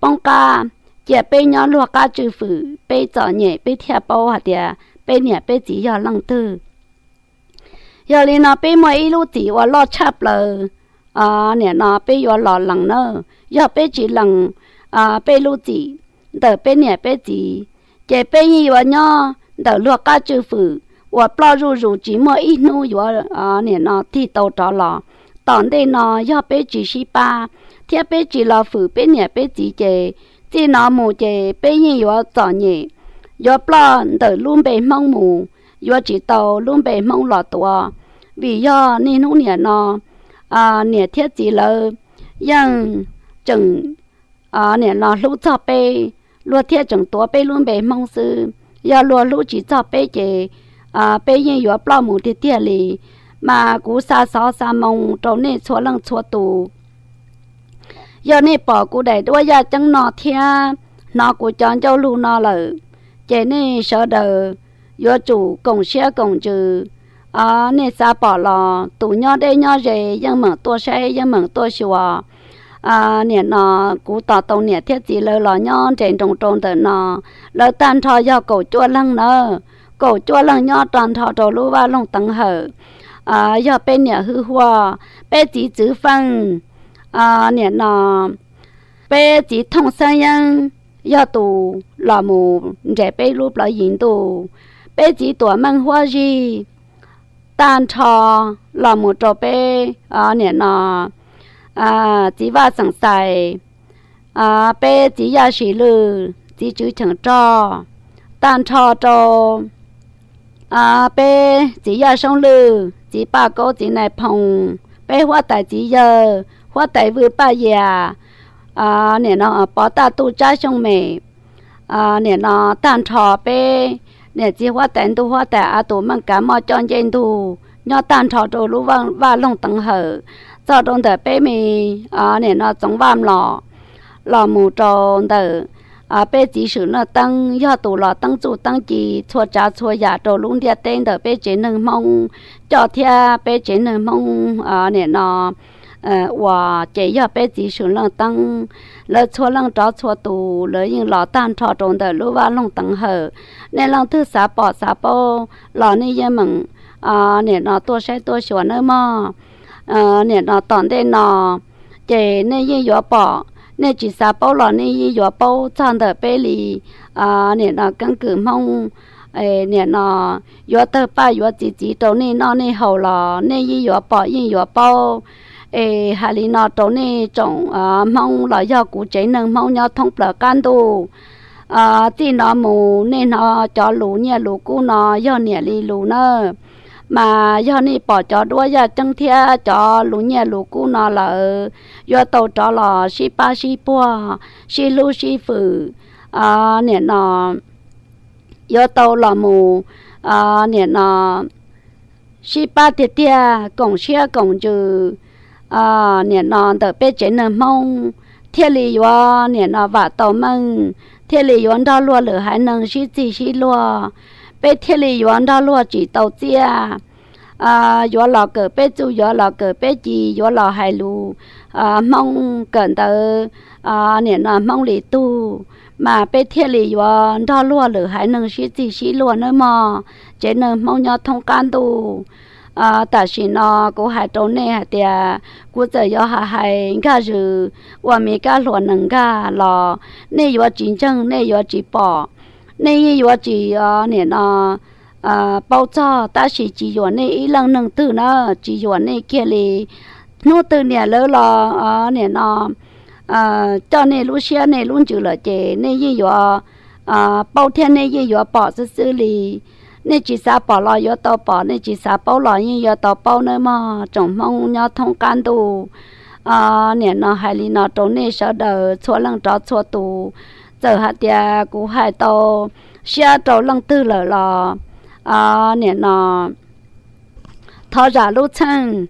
poob qab, cia peb nyob luag qab tswj fwm, peb txom nyem peb thiaj paub hais tias peb niam peb txiv yog leej twg. Yog li no peb muaj ib lub txim uas loj tshaj plaws, nim no peb yuav los lees na. Yog peb tsis lees peb lub txim ntawm peb niam peb txiv, ces peb yeej yuav nyob ntawm luag qab tswj fwm uas ploj zuj zus tsis muaj ib hnub yuav nim no tig tau rov los. Tom ntej no yog peb tsis sib pab thiab peb tsis los fwm peb niam peb txiv ces txij no mus ces peb yeej yuav txom nyem, yuav ploj ntawm lub npe Hmoob mus, yuav tsis tau lub npe Hmoob los tuav. Vim yog niaj hnub nim no niam thiab txiv lawv yeej tseem nim no hlub txog peb, luag thiaj tseem tuav peb lub npe Hmoob xwb. Yog luag hlub tsis txog peb ces peb yeej yuav ploj mus tiag tiag li. Mas kuv xa xov xa moo rau nej txhua leej txhua tus, yog nej pom kuv daim duab yaj ceeb no thiab hnov kuv cov ncauj lug no lawm, ces nej sawv daws yuav tsum koom siab koom ntsws. Nej xav pom los tus nyob deb nyob ze yeej meem tuaj saib yeej meem tuaj xyuas. Nim no kuv tos tau niam thiab txiv lawv los nyob nres nroos rau ntawm no, lawv tag nrho yog kaum cuaj leeg na, kaum cuaj leeg nyob tag nrho rau lub vaj loog teev hawm. Yog peb niam Hwj Huaj, peb txiv Txwv Feej, nim no peb txiv Thooj Xeeb Yeeb, yog tus los mus nres peb lub plawv yim ntuj, peb txiv Tuam Meej Huab Zig, tag nrho los mus rau peb nim no txiv Vaj Xeem Xais, peb txiv Yaj Sis Lwj, txiv Tswv Cheem Rog, tag nrho rau peb txiv Yaj Soob Lwj, txiv Paj Kaub, txiv Nais Phoo, peb huab tais txiv yawg, huab tais Vwj Paj Yias, nim no Pov Taj Tuj, Tsab Xyooj Mem, nim no tag nrho peb niam txiv huab tais ntuj huab tais av tus Meej Kav Moj Coj Ncej Ntug nyob tag nrho rau lub Vaj Loog Teev Hawm, txog rau ntawm peb me nim no Txoov Vaj Mlom, los mus rau ntawm peb txiv Swm Leej Teeb yog tus los teeb txuj teeb ci txhua tsav txhua yam rau lub ntiaj teb ntawm peb tsev neeg Hmoob coj thiab peb tsev neeg Hmoob nim no uas ces yog peb txiv Swm Leej Teeb, lawv txhua leej rov txhua tus lawv yeej los tag nrho rau ntawm lub Vaj Loog Teev Hawm. Nej leej twg xav pom xav paub los nej yeej meem nim no tuaj saib tuaj xyuas nawb mog. Nim no tom ntej no ces nej yeej yuav pom, nej tsis xav paub los nej yeej yuav paub txog ntawm peb li nim no keeb kwm Hmoob, nim no yuav tawg paj yuav txi txiv rau nej noj nej haus los nej yeej yuav pom yeej yuav paub. Es hais li no rau nej tsoom Hmoob los yog kuv tsev neeg Hmoob nyob thoob plaws qab ntuj, txij no mus nej hnov cov lus nyiaj lus kub no yog niam li lus na, mas yog nej pom cov duab yaj ceeb thiab cov lus nyiaj lus kub no lawm, yuav tau rov los sib pab sib puag, sib hlub sib fwm, nim no yuav tau los mus nim no sib pab tiag tiag, koom siab koom ntsws nim no ntawm peb tsev neeg Hmoob thiaj li yuav nim no vam tau meej, thiaj li yuav nrog luag lwm haiv neeg sib txig sib luag, peb thiaj li yuav nrog luag tsim tau txiaj, yuav los kawm peb txuj, yuav los kawm peb ci, yuav los hais lus Hmoob kawm ntawv nim no Hmoob li tug, mas peb thiaj li yuav nrog luag lwm haiv neeg sib txig sib luag nawb mog, tsev neeg Hmoob nyob thoob qab ntuj. Tam sim no kuv hais rau nej hais tias kuv txawm yuav hais hais nkag zws ua me kab hluas nees nkag los nej yuav tsis ntseeg, nej yuav tsis pom, nej yeej yuav tsis nim no paub txog, tab sis tsis yuam nej ib leej neeg twg na, tsis yuam nej kiag li. Hnub twg niam lawv los nim no coj nej lub siab nej lub ntsws lawm ces nej yeej yuav paub thiab nej yeej yuav pom xwb xwb li. Nej tsis xav pom los yuav tau pom, nej tsis xav paub los yeej yuav tau paub nawb mog, tsoom Hmoob nyob thoob qab ntuj. Nim no hais li no rau nej sawv daws txhua leej rov txhua tus, txawm hais tias kuv hais tau siab rau leej twg lawm los nim no thov zam lub txheej.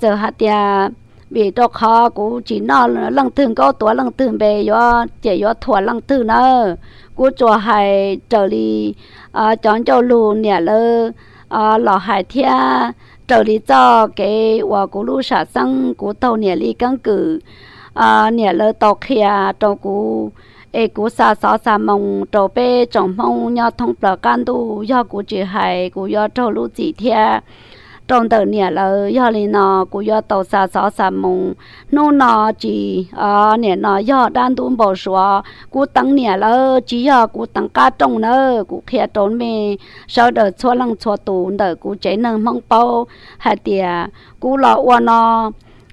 Txawm hais tias vim rau qhov kuv tsis noj leej twg nkaub tuav leej twg npe yuav ces yuav thuam leej twg nawb. Kuv tsuas hais raws li cov ncauj lus niam lawv los hais thiab raws li txoj kev uas kuv lub sam xeeb kuv taug niam li keeb kwm niam lawv tau qhia rau kuv, es kuv xa xov xa moo rau peb tsoom Hmoob nyob thoob plaws qab ntuj. Yog kuv tsis hais kuv yuav raug lub txim thiab rau ntawm niam lawv. Yog li no kuv yuav tau xa xov xa moo. Hnub no tsis nim no yog dab ntub npau suav kuv teev niam lawv, tsis yog kuv teev qab rooj nawb. Kuv qhia rau nej sawv daws txhua leej txhua tus ntawm kuv tsev neeg Hmoob paub hais tias kuv los ua no,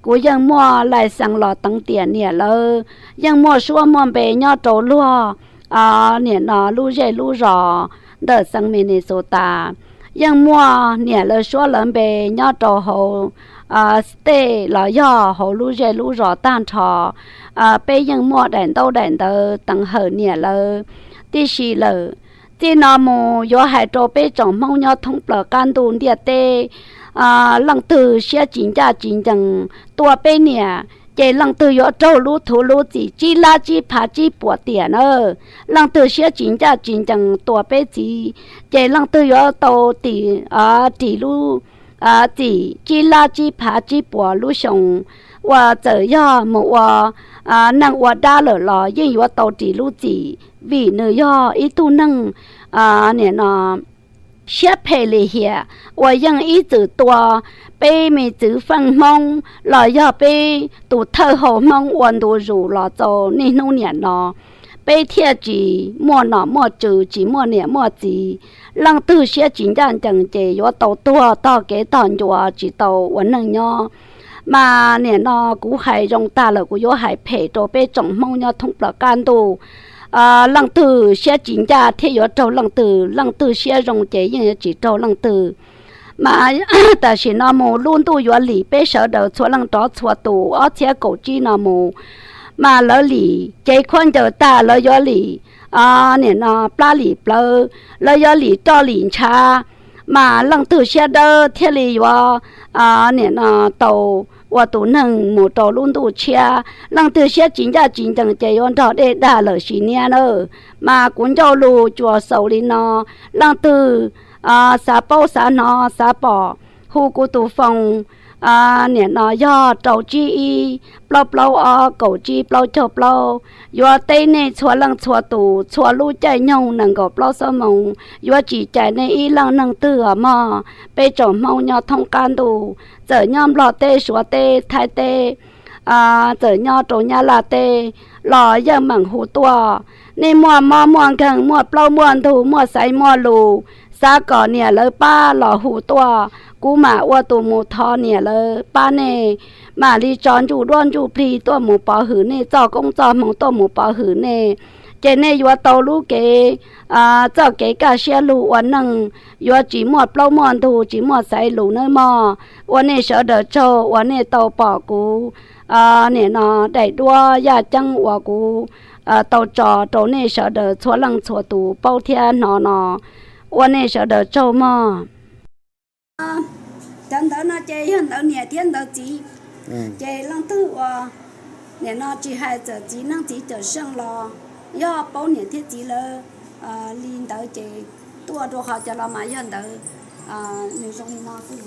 kuv yeej muaj lais xees los teev tiam niam lawv, yeej muaj suab muaj npe nyob rau luag nim no lub zej lub zos ntawm xeev Minnesota, yeej muaj niam lawv suab lawv npe nyob rau hauv state los yog hauv lub zej lub zos tag nrho. Peb yeej muaj daim ntaub daim ntawv teev hawm niam lawv tib si lawm. Txij no mus yuav hais rau peb tsoom Hmoob nyob thoob plaws qab ntuj ntiaj teb, leej twg siab tsis ncaj tsis ncees tua peb niam, ces leej twg yuav raug lub thuv lub txim tsib lab tsib phav tsib puas tiam na. Leej twg siab tsis ncaj tsis ncees tua peb txiv, ces leej twg yuav tau tim ris lub txim tsib lab tsib phav tsib puas lub xyoo. Uas txawm yog mus ua neej ua dab lawm los yeej yuav tau ris lub txim, vim nws yog ib tug neeg nim no siab phem lim hiam uas yeej ib txwm tua peb me txwv feej Hmoob los yog peb tus thawj hau Hmoob ua ntu zus los txaus niaj hnub niam no. Peb thiaj tsis muaj nom muaj tswv, tsis muaj niam muaj txiv. Leej twg siab tsis ncaj ncees ces yuav tau tuag tog kev tog ncua tsis tau ua neej nyob. Mas nim no kuv hais zoo tag lawm, kuv yuav hais phem rau peb tsoom Hmoob nyob thoob plaws qab ntuj. Leej twg siab tsis ncaj thiab yuav raug leej twg, leej twg siab zoo ces yeej yuav tsis raug leej twg. Mas tam sim no mus lub ntuj yuav lim peb sawv daws txhua leej rov txhua tus, ob txhiab kaum tsib no mus mas lawv lim cev khaub ncaws tag, lawv yuav lim nim no plab lim plawv, lawv yuav lim roj lim ntshav. Mas leej twg siab dawb thiaj li yuav nim no tau ua tus neeg mus rau lub ntuj tshiab. Leej twg siab tsis ncaj tsis ncees ces yuav nrog dej dag lawm sim niaj na. Mas kuv ncauj lus tsuas xaus li no. Leej twg xav paub xav hnov xav pom, hu kuv tus foos, nim no yog rau tsib ib plaub plaub ob kaum tsib plaub caug plaub. Yuav teb nej txhua leej txhua tus txhua lub caij nyoog nees nkaum plaub xuab moos, yuav tsis cais nej ib leej neeg twg os mog. Peb tsoom Hmoob nyob thoob qab ntuj, txawm nyob Nplog teb, Suav teb, Thaib teb, txawm nyob rau Nyab Laj teb los yeej meem hu tuaj. Nej muaj mob muaj nkeeg, muaj plaub muaj ntug, muaj xaiv muaj lus, xav kom niam lawv pab los hu tuaj, kuv mam ua tus mus thov niam lawv pab nej. Mam li tso ntsuj duab ntsuj plig tuaj mus pov hwm nej txoj koob txoj hmoov, tuaj mus pov hwm nej, ces nej yuav tau lub kev, txoj kev kaj siab lug ua neej, yuav tsis muaj plaub muaj ntug, tsis muaj xaiv lus nawb mog. Ua nej sawv daws tsaug uas nej tau pom kuv nim no daim duab yaj ceeb uas kuv tau tso rau nej sawv daws txhua leej txhua tus paub thiab hnov no. Ua nej sawv daws tsaug mog. Cov ntawv no ces yog ntawv niam thiab ntawv txiv. Ces leej twg uas nim no tsis hais txawm txiv neej txiv cawm seej los yog paub niam thiab txiv lawv li ntawd ces tuaj rau qhov cov los mas yog ntawv nws zoo li no xwb.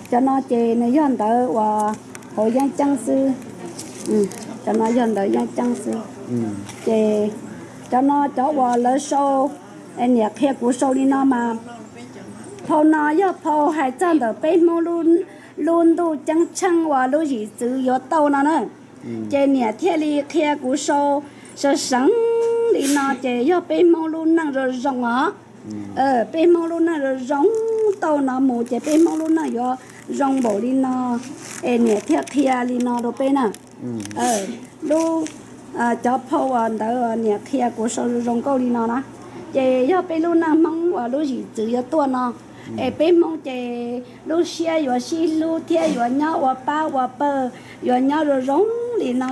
Cov no ces nws yog ntawv uas hauv yeeb ceeb xwb. Cov no yog ntawv yeeb ceeb xwb. Ces cov no cov uas lawv sau, niam qhia kuv sau li no mas, phau no yog phau hais txog ntawm peb Hmoob lub ntuj ceeb tsheej uas lub zim txwv yuav tau no na. Ces niam thiaj li qhia kuv sau seev seev li no ces yog peb Hmoob lub neej zoo zoo os. Peb Hmoob lub neej zoo zoo tau no mus ces peb Hmoob lub neej yuav zoo npaum li no. Es niam thiaj qhia li no rau peb na. Lub, cov phau uas ntawv niam qhia kuv sau zoo nkauj li no na, ces yog peb lub neej Hmoob uas lub zim txwv yuav tuaj no. Es peb Hmoob ces lub siab yuav sib hlub thiab yuav nyob ua pab ua pawg, yuav nyob zoo zoo li no.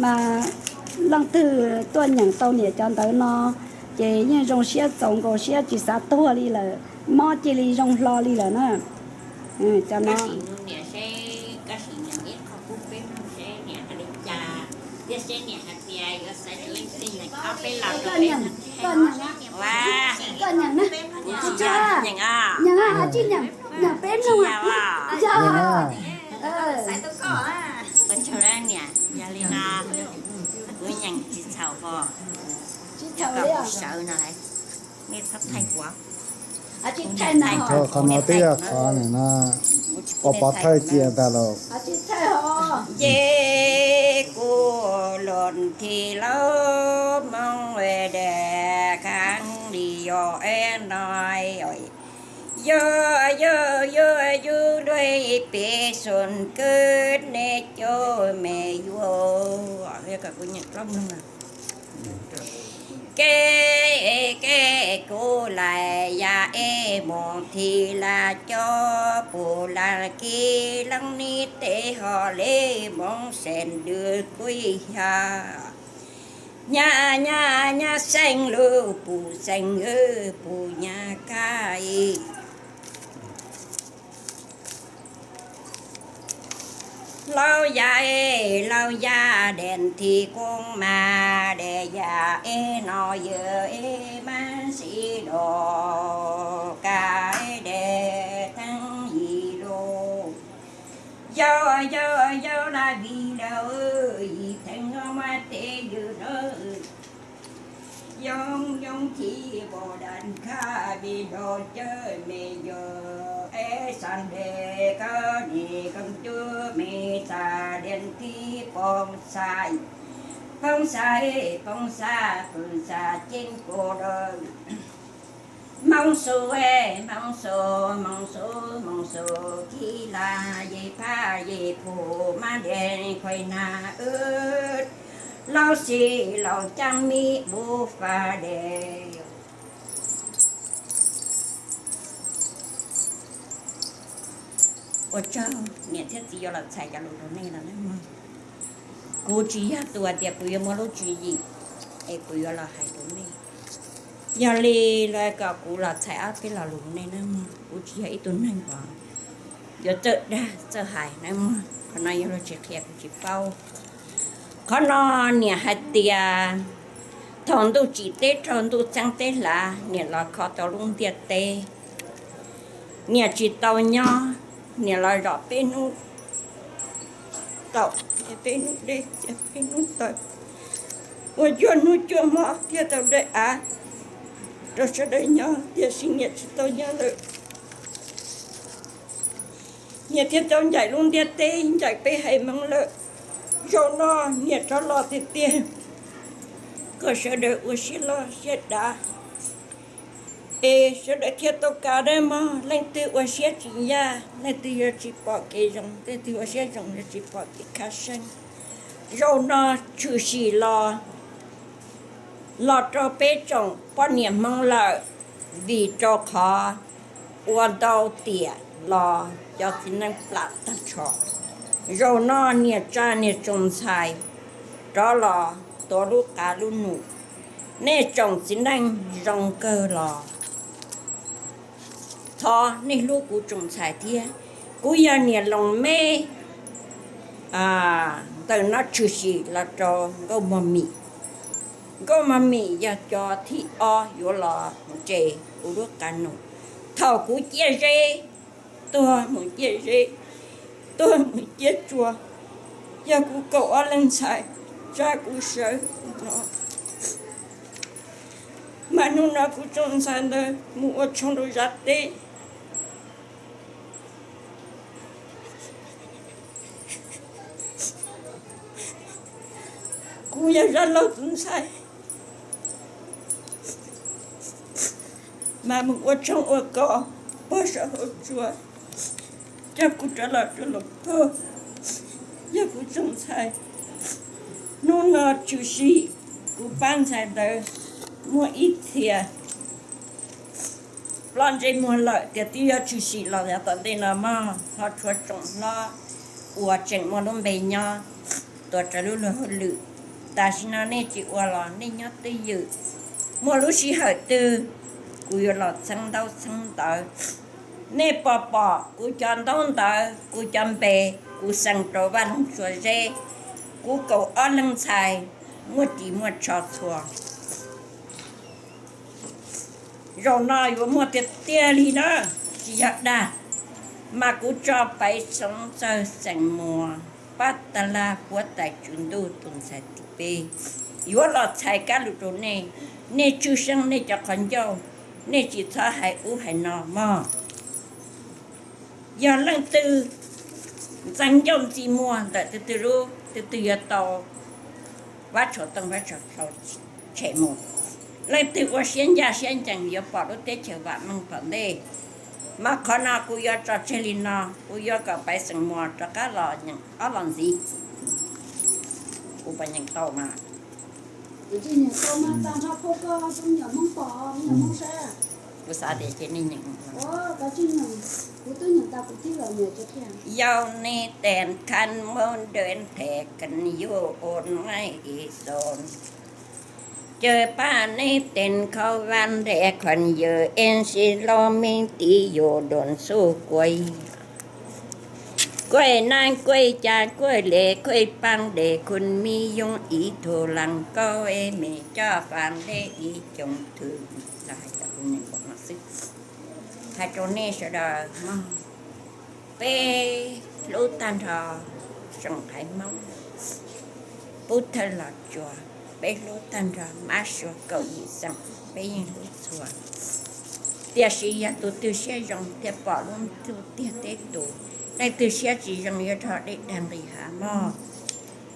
Mas leej twg tuaj nyeem tau niam cov ntawv no ces yeej zoo siab txaus nkaus siab tsis xav tuag li lawm, mob cia li zoo hlo li lawm na. Cov no koj nyeem, koj nyeem na, nyeem, nyeem peb mloog. Tsis txhaum li os. Qhov no twb yog qhov nim no pov pov thawj cia ntag lauj. Ces kuv los nthi lauj, Hmoob dej khav li yog es no, yog yog yog yus dua peb xyoo kawg nej cov me yuav. Kev kev kuv lais yam es mus thi la cov pum la kis leej ni tes ho le mus seem dwb kuj yog. Nyab nyab nyab xeeb lub pum xeeb wb pum nyab kaj. Laus yam es laus yam dej thi koob mas dej yam es no yawg es mas sib dog kaj dej theej yim lus. Yog yog yog la vim dawb yim theej no mas tes yws dawb. Yog yog thi pom daj khaj vim dog cawm me yawg es xav dej koj nim koom cub me xav dej thi poob xav, poob xav poob xav poob xav ceeb kua dawb. Hmoob Xub, Hmoob Xub, Hmoob Xub, Hmoob Xub, Kis Las, Yej Phaj, Yej Phum, Mab Dej, Khuj Nab, Wb Lauj Xis, Lauj Caab, Mib Npub, Faj Dej. Ua tsaug niam thiab txiv yuav los txhais cov lus rau nej no nawb mog. Kuv tsis yog tus hais tias kuv yuav muaj lub tswv yim es kuv yuav los hais rau nej. Yog li lawv kom kuv los txhais ob peb lo lus rau nej nawb mog. Kuv tsis yog ib tug neeg uas yuav txawj dag txawj hais nawb mog. Qhov no yog luag tsis qhia kuv tsis paub. Qhov no niam hais tias thaum ntuj tsim teb raug ntuj txeeb teb hlav, niam los kho tau lub ntiaj teb. Niam tsis tau nyob, niam los zom peb hnub taum, peb hnub deb, peb hnub taw, ua cuaj hnub cuaj hmo thiaj tau daim av rau sawv daws nyob, tiam sis niam tsis tau nyob lawm. Niam thiaj tau ncaim lub ntiaj teb, ncaim peb haiv Hmoob lawm. Zaum no niam rov los tiag tiag, kom sawv daws ua siab loj siab dav, es sawv daws thiaj tau kav dab mog. Leej twg ua siab tsis ncaj, leej twg yuav tsis pom kev zoo, leej twg ua siab zoo yuav tsis pom kev khab seeb. Zaum no tshwm sim los, los rau peb tsoom poj niam Hmoob lawm, vim rau qhov ua ntau tiam los cov txiv neej plam tag nrho. Zaum no niam tsa niam tsoom ntxhais rov los tuav lub qav lub num, nej tsoom txiv neej zoo kawg los thov nej hlub kuv tsoom ntxhais thiab. Kuv yog niam Loos Meb, ntawm no tshwm sim los rau Nkauj Mos Mim. Nkauj Mos Mim yog cov thib ob yuav los ntses kuv lub qav num. Thaum kuv ciaj zeb, tuag mus ciaj zeb, tuag mus ciaj tsua, yog kuv kaum ob leeg ntxhais tsa kuv sawv no, mas hnub no kuv tsoom ntxhais ntawd mus ua tshoob rau Zab teb. Kuv yog Zab Laug tus ntxhais, mas mus ua tshoob ua kos pog saum hauv tsua, coj kuv rov los rau Loos Pog, yog kuv tsoom ntxhais. Hnub no tshwm sim kuv pab ntxhais ntawd muaj ib txhia ploj ntsej muag lawm, tiam twb yuav tshwm sim los yav tom ntej no mog, ho tshuav tsoom hlob uas tseem muaj lub npe nyob tuav rawv lub luag hauj lwm. Tam sim no nej tsis ua los nej nyob twj ywm, muaj lub sij hawm twg kuv yuav los txheeb ntaub txheeb ntawv. Nej pom pom kuv cov ntaub ntawv, kuv cov npe, kuv xeem rau Vaj Loog Tsua Zeb, kuv kaum ob leeg ntxhais muaj ris muaj tsho txhua. Zaum no yuav muaj tiag tiag li na, tsis yog dag, mas kuv tso Paiv Xeev Txawg xeem Muas, pab tas laj huab tais tswv ntuj tus ntxhais tim peb yuav los txhais kab lus rau nej. Nej tshwj xeeb nej cov qhov ncauj, nej tsis txhob hais ub hais no mog. Yog leej twg ntxeev ncauj ntxi muag ntawm twg twg lub, twg twg yuav tau Vab Tshuav Tooj Vab Tshuav Hlau tshem mus. Leej twg ua siab ncaj siab ncees yuav pom lub teb chaws vam meej tom ntej. Mas qhov no kuv yuav tso tseg li no, kuv yuav kom Paiv Xeev Muas rov qab los nyeem ob los ntxiv. Kuv puas nyeem tau mas? Kuv xav tias ces nej nyeem. Yau nej tes khab muab dawb them kan yuj o nai ison. Caw pab nej tes khau vaj nres khuam yws en si lo me ti yus dua xuj kuaj. Kuaj nab kuaj cas kuaj le kuaj paab de khun mi yooj ib tug laag kauj es me coj fam le ib coom thwm. Hais rau nej sawv daws mog, peb hlub tag nrho tsoom qhaiv Hmoob, pub thawj los tsuas, peb hlub tag nrho mab suav kaum yim xeem, peb yeej hlub txhua. Tiam sis yog tus twg siab zoo thiaj pom lub ntuj tiag teb tus, leej twg siab tsis zoo yuav rho dej dag nqis hav mog.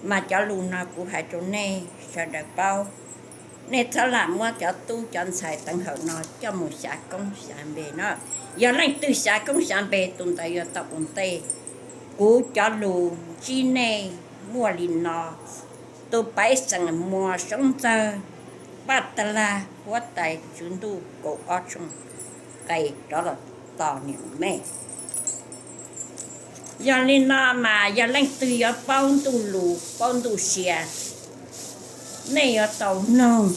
Mas cov lus no kuv hais rau nej sawv daws paub. Nej txhob lam muab cov tub cov ntxhais teev hawm no coj mus xyav koob xyav npe no. Yog leej twg xyav koob xyav npe, tus ntawd yuav tau ua ntej. Kuv cov lus ntsib nej muaj li no. Tus paiv xeem Muas Soob Ntxawg, Paj Tag Lag, huab tais tswv ntuj kaum ob tshooj, qe rov los tos niam nej. Yog li no mas yog leej twg yuav paub ntuj lus paub ntuj sia, nej yuav tau mloog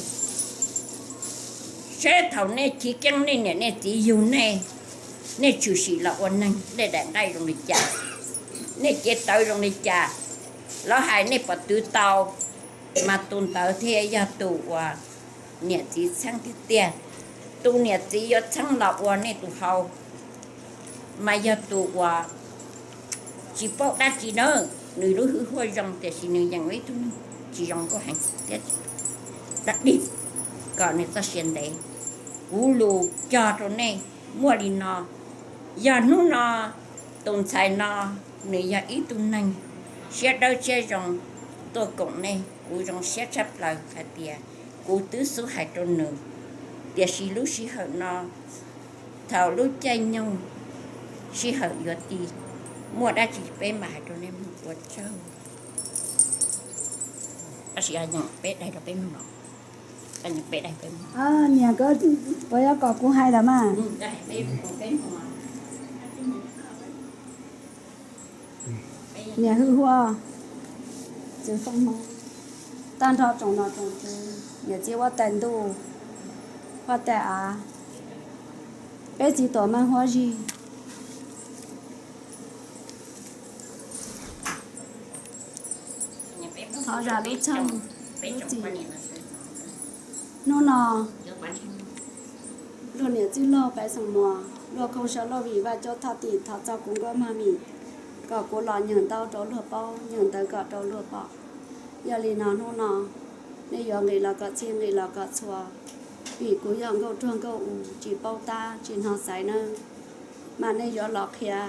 seb thaum nej chiv keeb nej niam nej txiv yug nej, nej tshwm sim los ua neeg, nej daim nqaij zoo li cas, nej cev tawv zoo li cas, lawv hais nej puas twv tau, mas tus ntawd thiaj yog tus uas niam txiv txheeb tiag tiag. Tus niam txiv yuav txheeb los ua nej tus hau, mas yog tus uas tsis paub dab tsi na, nws lub hwj huaj zoo tiam sis nws yeem ib tug neeg tsis zoo nkauj heev thiab dab dig, kom nws txoj sia ntev. Kuv lus cog rau nej muaj li no. Yog hnub no tus ntxhais no nws yog ib tug neeg siab dawb siab zoo tuaj koom nej, kuv zoo siab tshaj plaws hais tias kuv twb xub hais rau nws. Tiam sis lub sij hawm no, thaum lub caij nyoog sij hawm yuav ti, muaj dab tsi peb mam hais rau nej mloog, ua tsaug. Tab sis peb daig rau peb mloog no, peb daig peb mloog. Niam, puas yuav kom kuv hais lawm mas? Niam hwj huaj, txwv fooj hmoo, tag nrho tsoom nom tsoom tswv, niam txiv huab tais ntuj, huab tais av, peb txiv tuam meej huab zig, thov zam lub txheej lub txim. Hnub no luag niam txwj laug paiv xeem Muas, luag koob saw luag vim Vaj Coob Thoj Tim thov txog kuv Nkauj Mog Mim, kom kuv los nyeem ntau rau luag paub, nyeem ntawv kom rau luag pom. Yog li no hnub no nej yuav nqis los kom txhij, nqis los kom txhua, vim kuv yog nkauj ruag nkauj u, tsis paub tab tsis hnov xaiv nawb. Mas nej yuav los qhia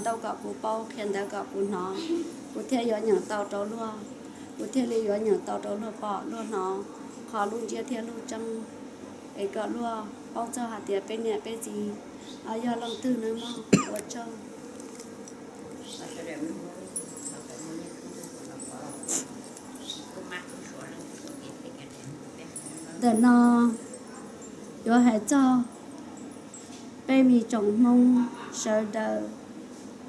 ntau kom kuv paub, qhia ntawv kom kuv hnov, kuv thiaj yuav nyeem tau rau luag, kuv thiaj li yuav nyeem tau rau luag pom luag hnov qhov lub ntsiab thiab lub tseeb, es kom luag paub txog hais tias peb niam peb txiv yog leej twg nawb mog. Ua tsaug. Ntawm no yuav hais txog peb me tsoom Hmoob sawv daws,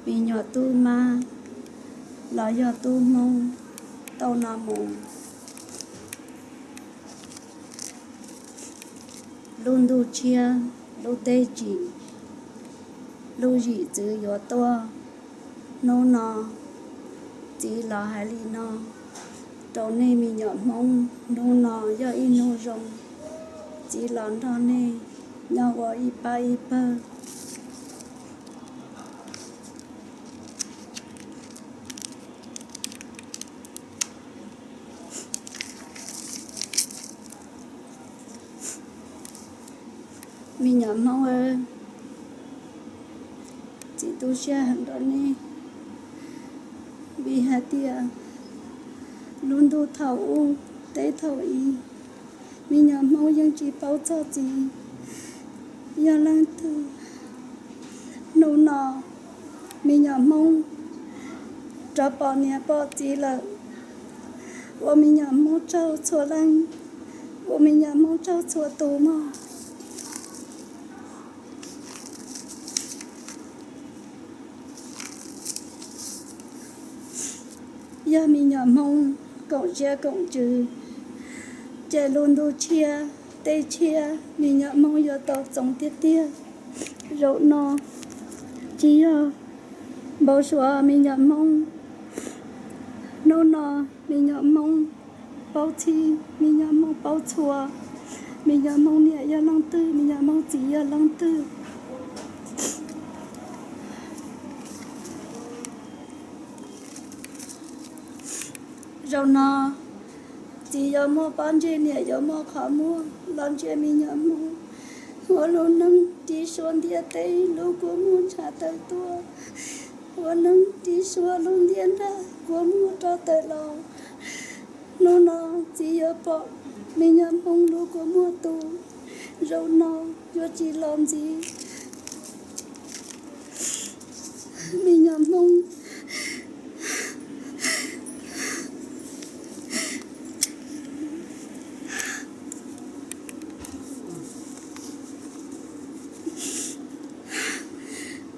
me nyuam tub mab los yog tub Hmoob tau no mus. Lub ntuj tshiab, lub teb tsim, lub zim txwv yuav tuaj. Hnub no txiv los hais li no rau nej me nyuam Hmoob, hnub no yog ib hnub zoo, txiv los nrog nej nyob ua ib pab ib pawg. Me nyuam Hmoob, txiv tu siab heev rau nej, vim hais tias lub ntuj thaum ub teb thaum i, me nyuam Hmoob yeej tsis paub txog txiv yog leej twg. Hnub no me nyuam Hmoob rov pom niam pom txiv lawm, ua me nyuam Hmoob tsaug txhua leej, ua me nyuam Hmoob tsaug txhua tus mog. Yog me nyuam Hmoob koom siab koom ntsws, ces lub ntuj tshiab teb tshiab me nyuam Hmoob yuav tau txoov tiag tiag. Zaum no tsis yog npau suav me nyuam Hmoob, hnub no me nyuam Hmoob paub txhij, me nyuam Hmoob paub txhua, me nyuam Hmoob niam yog leej twg, me nyuam Hmoob txiv yog leej twg. Zaum no txiv yuav muaj pob ntseg, niam yuav muaj qhov muag los ntsia me nyuam Hmoob ua lub neej ris sua ntiaj teb lub kua muag ntshav tawm tuaj, ua neej ris sua lub ntiaj nrag kua muag rov tawm los. Hnub no txiv yuav pom me nyuam Hmoob lub kua muag tu, zaum no yuav tsis los ntxiv. Me nyuam Hmoob,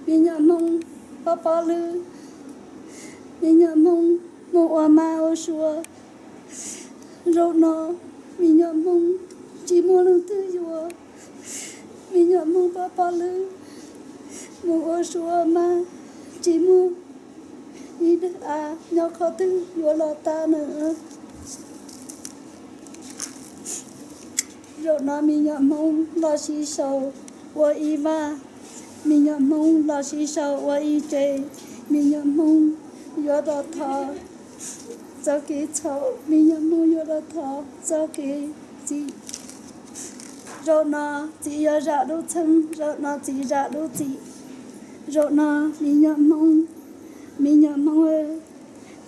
me nyuam Hmoob pob pob lwb, me nyuam Hmoob mus ua mab ua suav. Zaum no me nyuam Hmoob tsis muaj leej twg yuav. Me nyuam Hmoob pob pob lwb mus ua suav ua mab, tsis muaj ib daim av nyob qhov twg yuav los tag na. Zaum no me nyuam Hmoob los sib sau ua ib vaj, me nyuam Hmoob los sib sau ua ib tsev. Me nyuam Hmoob yuav rov thov txoj kev txhaum, me nyuam Hmoob yuav rov thov txoj kev txim. Zaum no txiv yuav zam lub txheeb, zaum no txiv zam lub txim. Zaum no me nyuam Hmoob, me nyuam Hmoob,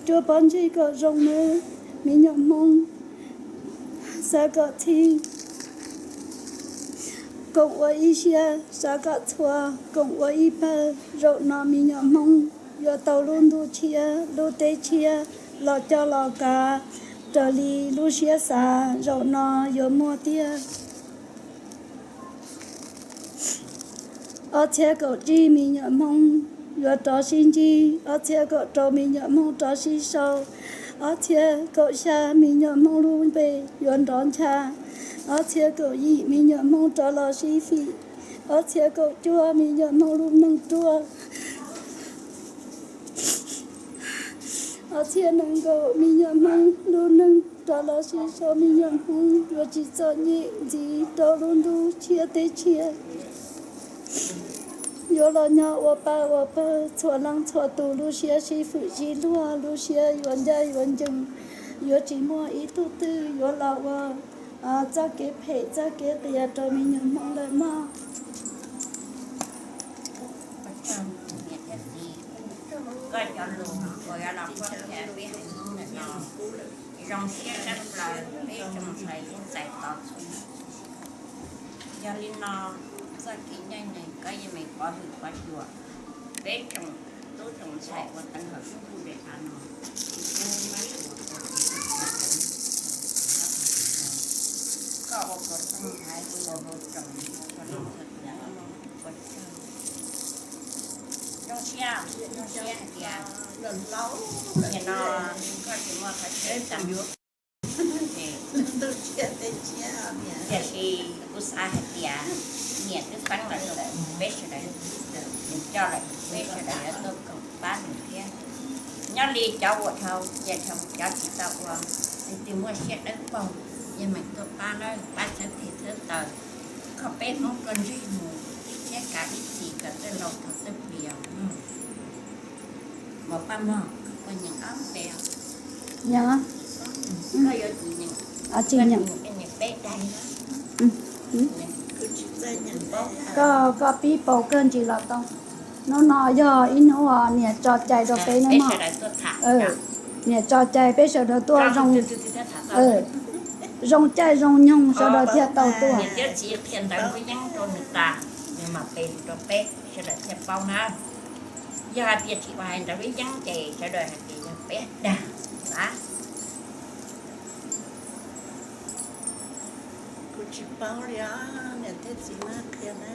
cuab pob ntseg kom zoo nawb. Me nyuam Hmoob, xav kom txhij koom ua ib siab, xav kom txhua koom ua ib pawg. Zaum no me nyuam Hmoob yuav tau lub ntuj tshiab lub teb tshiab los coj los kav raws li lub siab xav. Zaum no yuav muaj tiag. Ob txhiab kaum tsib me nyuam Hmoob yuav rov sib ntsib, ob txhiab kaum rau me nyuam Hmoob rov sib sau, ob txhiab kaum xya me nyuam Hmoob lub npe yuav nrov ncha, ob txhiab kaum yim me nyuam Hmoob rov los sib fim, ob txhiab kaum cuaj me nyuam Hmoob lub neej ruaj, ob txhiab nees nkaum me nyuam Hmoob lub neej rov los sib sau. Me nyuam Hmoob yuav tsis txom nyem ntxiv rau lub ntuj tshiab teb tshiab. Yuav los nyob ua pab ua pawg, txhua leej txhua tus lub siab sib fwm sib luag, lub siab yuav ncaj yuav ncees, yuav tsis muaj ib tug twg yuav los ua txoj kev phem txoj kev qias rau me nyuam Hmoob lawm mog. Koj cov lus uas yuav los qhuab qhia peb haiv Hmoob ntawm no zoo siab tshaj plaws, peb tsoom ntxhais yeej txais tos txhua. Yog li no, txoj kev ncaj ncees koj yeej meem pov hwm pov cuam peb tsoom tub tsoom ntxhais uas teev hawm kuv daim av no, kuv mab suav ua kev koj ua kom txooj ntxhais ua hauv tsoom ua ua zoo siab, zoo siab hais tias nim no koj tsis muaj qhov tseeb tag, tiam sis kuv xav hais tias niam twb xeeb lawm rau peb sawv daws, nws coj lawm peb sawv daws yuav tuaj koom pab nws thiab. Nyob li cov ua dhau cia dhau, cov tsis tau ua, leej twg muaj siab dawb paug yeej meem tuaj pab nawb, pab txhawb tes txhawb taw, kom peb Hmoob tuaj ntseg mus thiab kav ib txhis kom txawj laus thaum txawj plis os. Mos Paj Mog, koj nyeem ob npe os. Koj yuav tsum nyeem, koj nyeem, nyeem peb daim. Koj, koj pib pauv kawg ntsis los tau. Hnub no yog ib hnub niam tso cai rau peb nawb mog. Niam tso cai peb sawv daws tuaj zoo, zoo caij zoo nyoog sawv daws thiaj tau tuaj. Niam thiab txiv qhia ntawv Hmoob Yeeb rau nws tas, nws mam pe lus rau peb sawv daws thiaj paub na. Yog hais tias tsis hais ntawv Hmoob Yeeb ces sawv daws hais tias yog peb dag lawm. Kuv tsis paub li os, niam thiab txiv mas qhia na.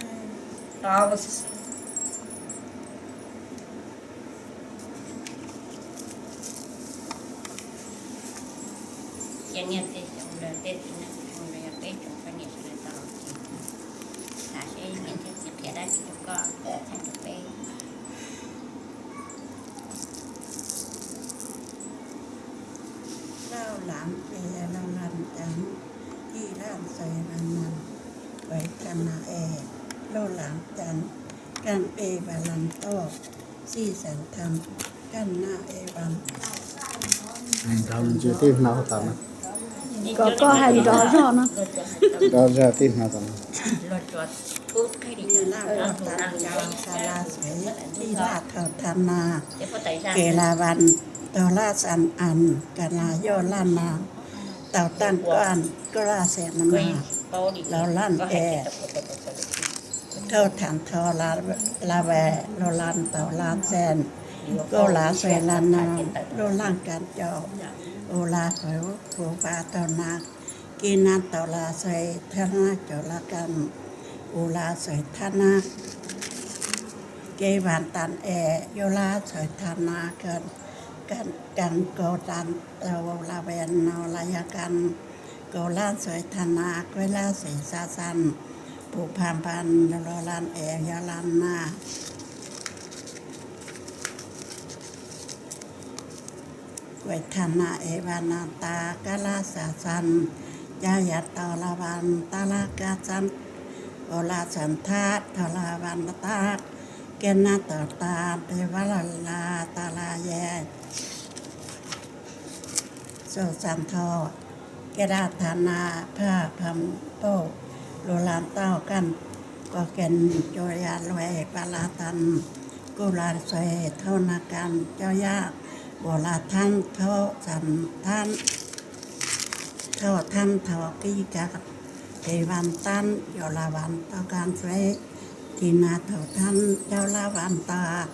Ces niam tej xyoo ntawd tej txiv neej xyoo ntawd yog peb tsoom poj niam sawv daws tau los txog, xav seb niam thiab txiv qhia dab tsi rau koj, txhais rau peb. Lauj lam es lauj lam cas, ij laj xais lam nas, vais thas nas es, lauj lam cas, kaj es vas lam toj, xij xas thas, kaj nas es vas. Hais nrov ntsis tij hnav tom no. Kom koj hais nrov zog no. Nrov zog tij hnav tom no. Ij laj thas thas nas, ke las vas, tog laj xas as, kas las yoj laj nas. Tau taaj kuaj koj laj xees no mas, lug laj es thauj thaam thau laj ve lug laj tau laj xees, koj laj xees laj no, lug laj kaam cau, u laj xees kuv vaam tau na, kij na tau laj xees thab na cov laj kaam, u laj xees thab na, kev vaam taam es yuav laj xees thab na, kaam kaus taam tau laj ve no laj yog kaam kaus laj xees thab na, kuj laj xees xav xan, pum pha npan lug laj es yog laj na. Kuv thab na es vaam na tas kab laj xav xan, ca yav tau laj vaam tas laj kab xan, u laj xees thab tau laj vaam tas, kev na tau tas peb vaam laj laj tas laj ye. Xav xan tau kev laj thab na, phaj pham pau lug laj tau kaam, koj kev cua ya lug es vaam laj tas, kuj laj xees thauj na kaam cau ya, u laj thab thauj xan thab, thauj thab thauj kij kaam, kev vaam tas yuav laj vaam tau kaam xees, kij na thauj thab cau laj vaam tas,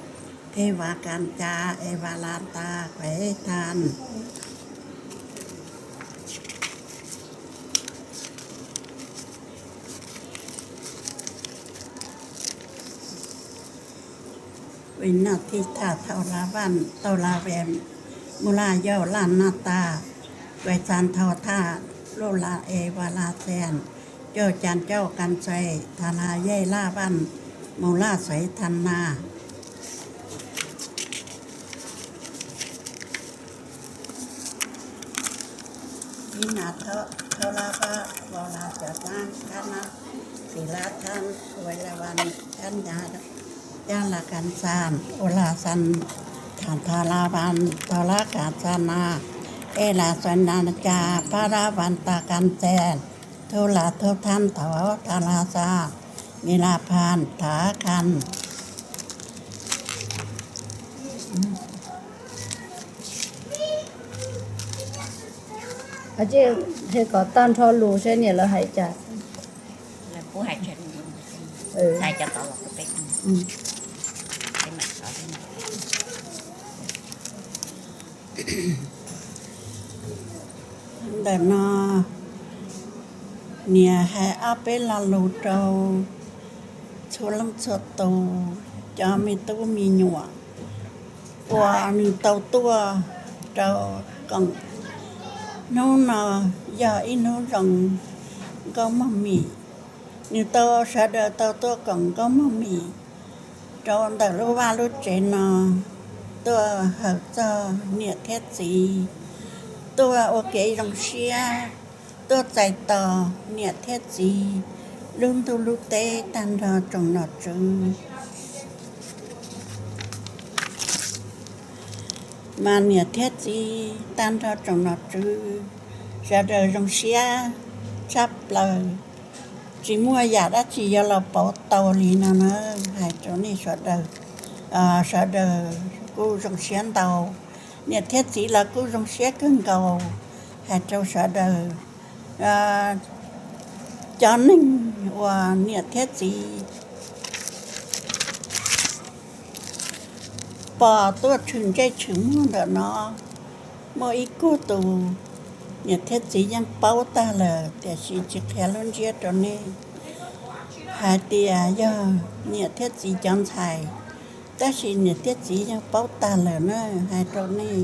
kev vaam kaam ca es vaam laj tas kuv thab. Vim no thib thab thauj laj vaam tau laj ve, mus laj yau laj na tas, kuv xav thauj thab lug laj es vaam laj xees, cau ca cau kaam xees thab laj ye laj vaam, mus laj xees thab na. Ib na thauj laj vaam, u laj xees thab na, xees laj thab, u laj vaam thab na, ca laj kaam xan, u laj xees thab thab laj vaam tau laj kaam xan na, es laj xees na ca pab laj vaam tas kaam xees, thauj laj thauj thab thauj thab laj xees, me laj pha thab kaam. Kom tag nrho lus seb niam lawv hais cas. Ntawm no niam hais ob peb lo lus rau txhua leej txhua tus, cov me tub me nyuam uas nws tau tuaj rau koom. Hnub no yog ib hnub zoo nkauj muag mim, nws tau, sawv daws tau tuaj koom nkauj muag mim rau ntawm lub vaj lub tsev no, tuaj hawm txog niam thiab txiv, tuaj ua kev zoo siab, tuaj txais tos niam thiab txiv lub ntuj lub teb tag nrho tsoom nom tswv. Mas niam thiab txiv tag nrho tsoom nom tswv sawv daws zoo siab tshaj plaws, tsis muaj yam dab tsi yuav los pauv tau li no na. Hais rau nej sawv daws, sawv daws kuj zoo siab ntau, niam thiab txiv los kuj zoo siab kawg nkaus. Hais rau sawv daws, cov neeg uas niam thiab txiv pom tuaj tshwm ntsej tshwm muag ntawm no, muaj ib kuj tus niam thiab txiv yeej paub tag lawm, tiam sis tsis qhia lub ntsiab rau nej hais tias yog niam thiab txiv cov ntxhais, tab sis niam thiab txiv yeej paub tag lawm na. Hais rau nej,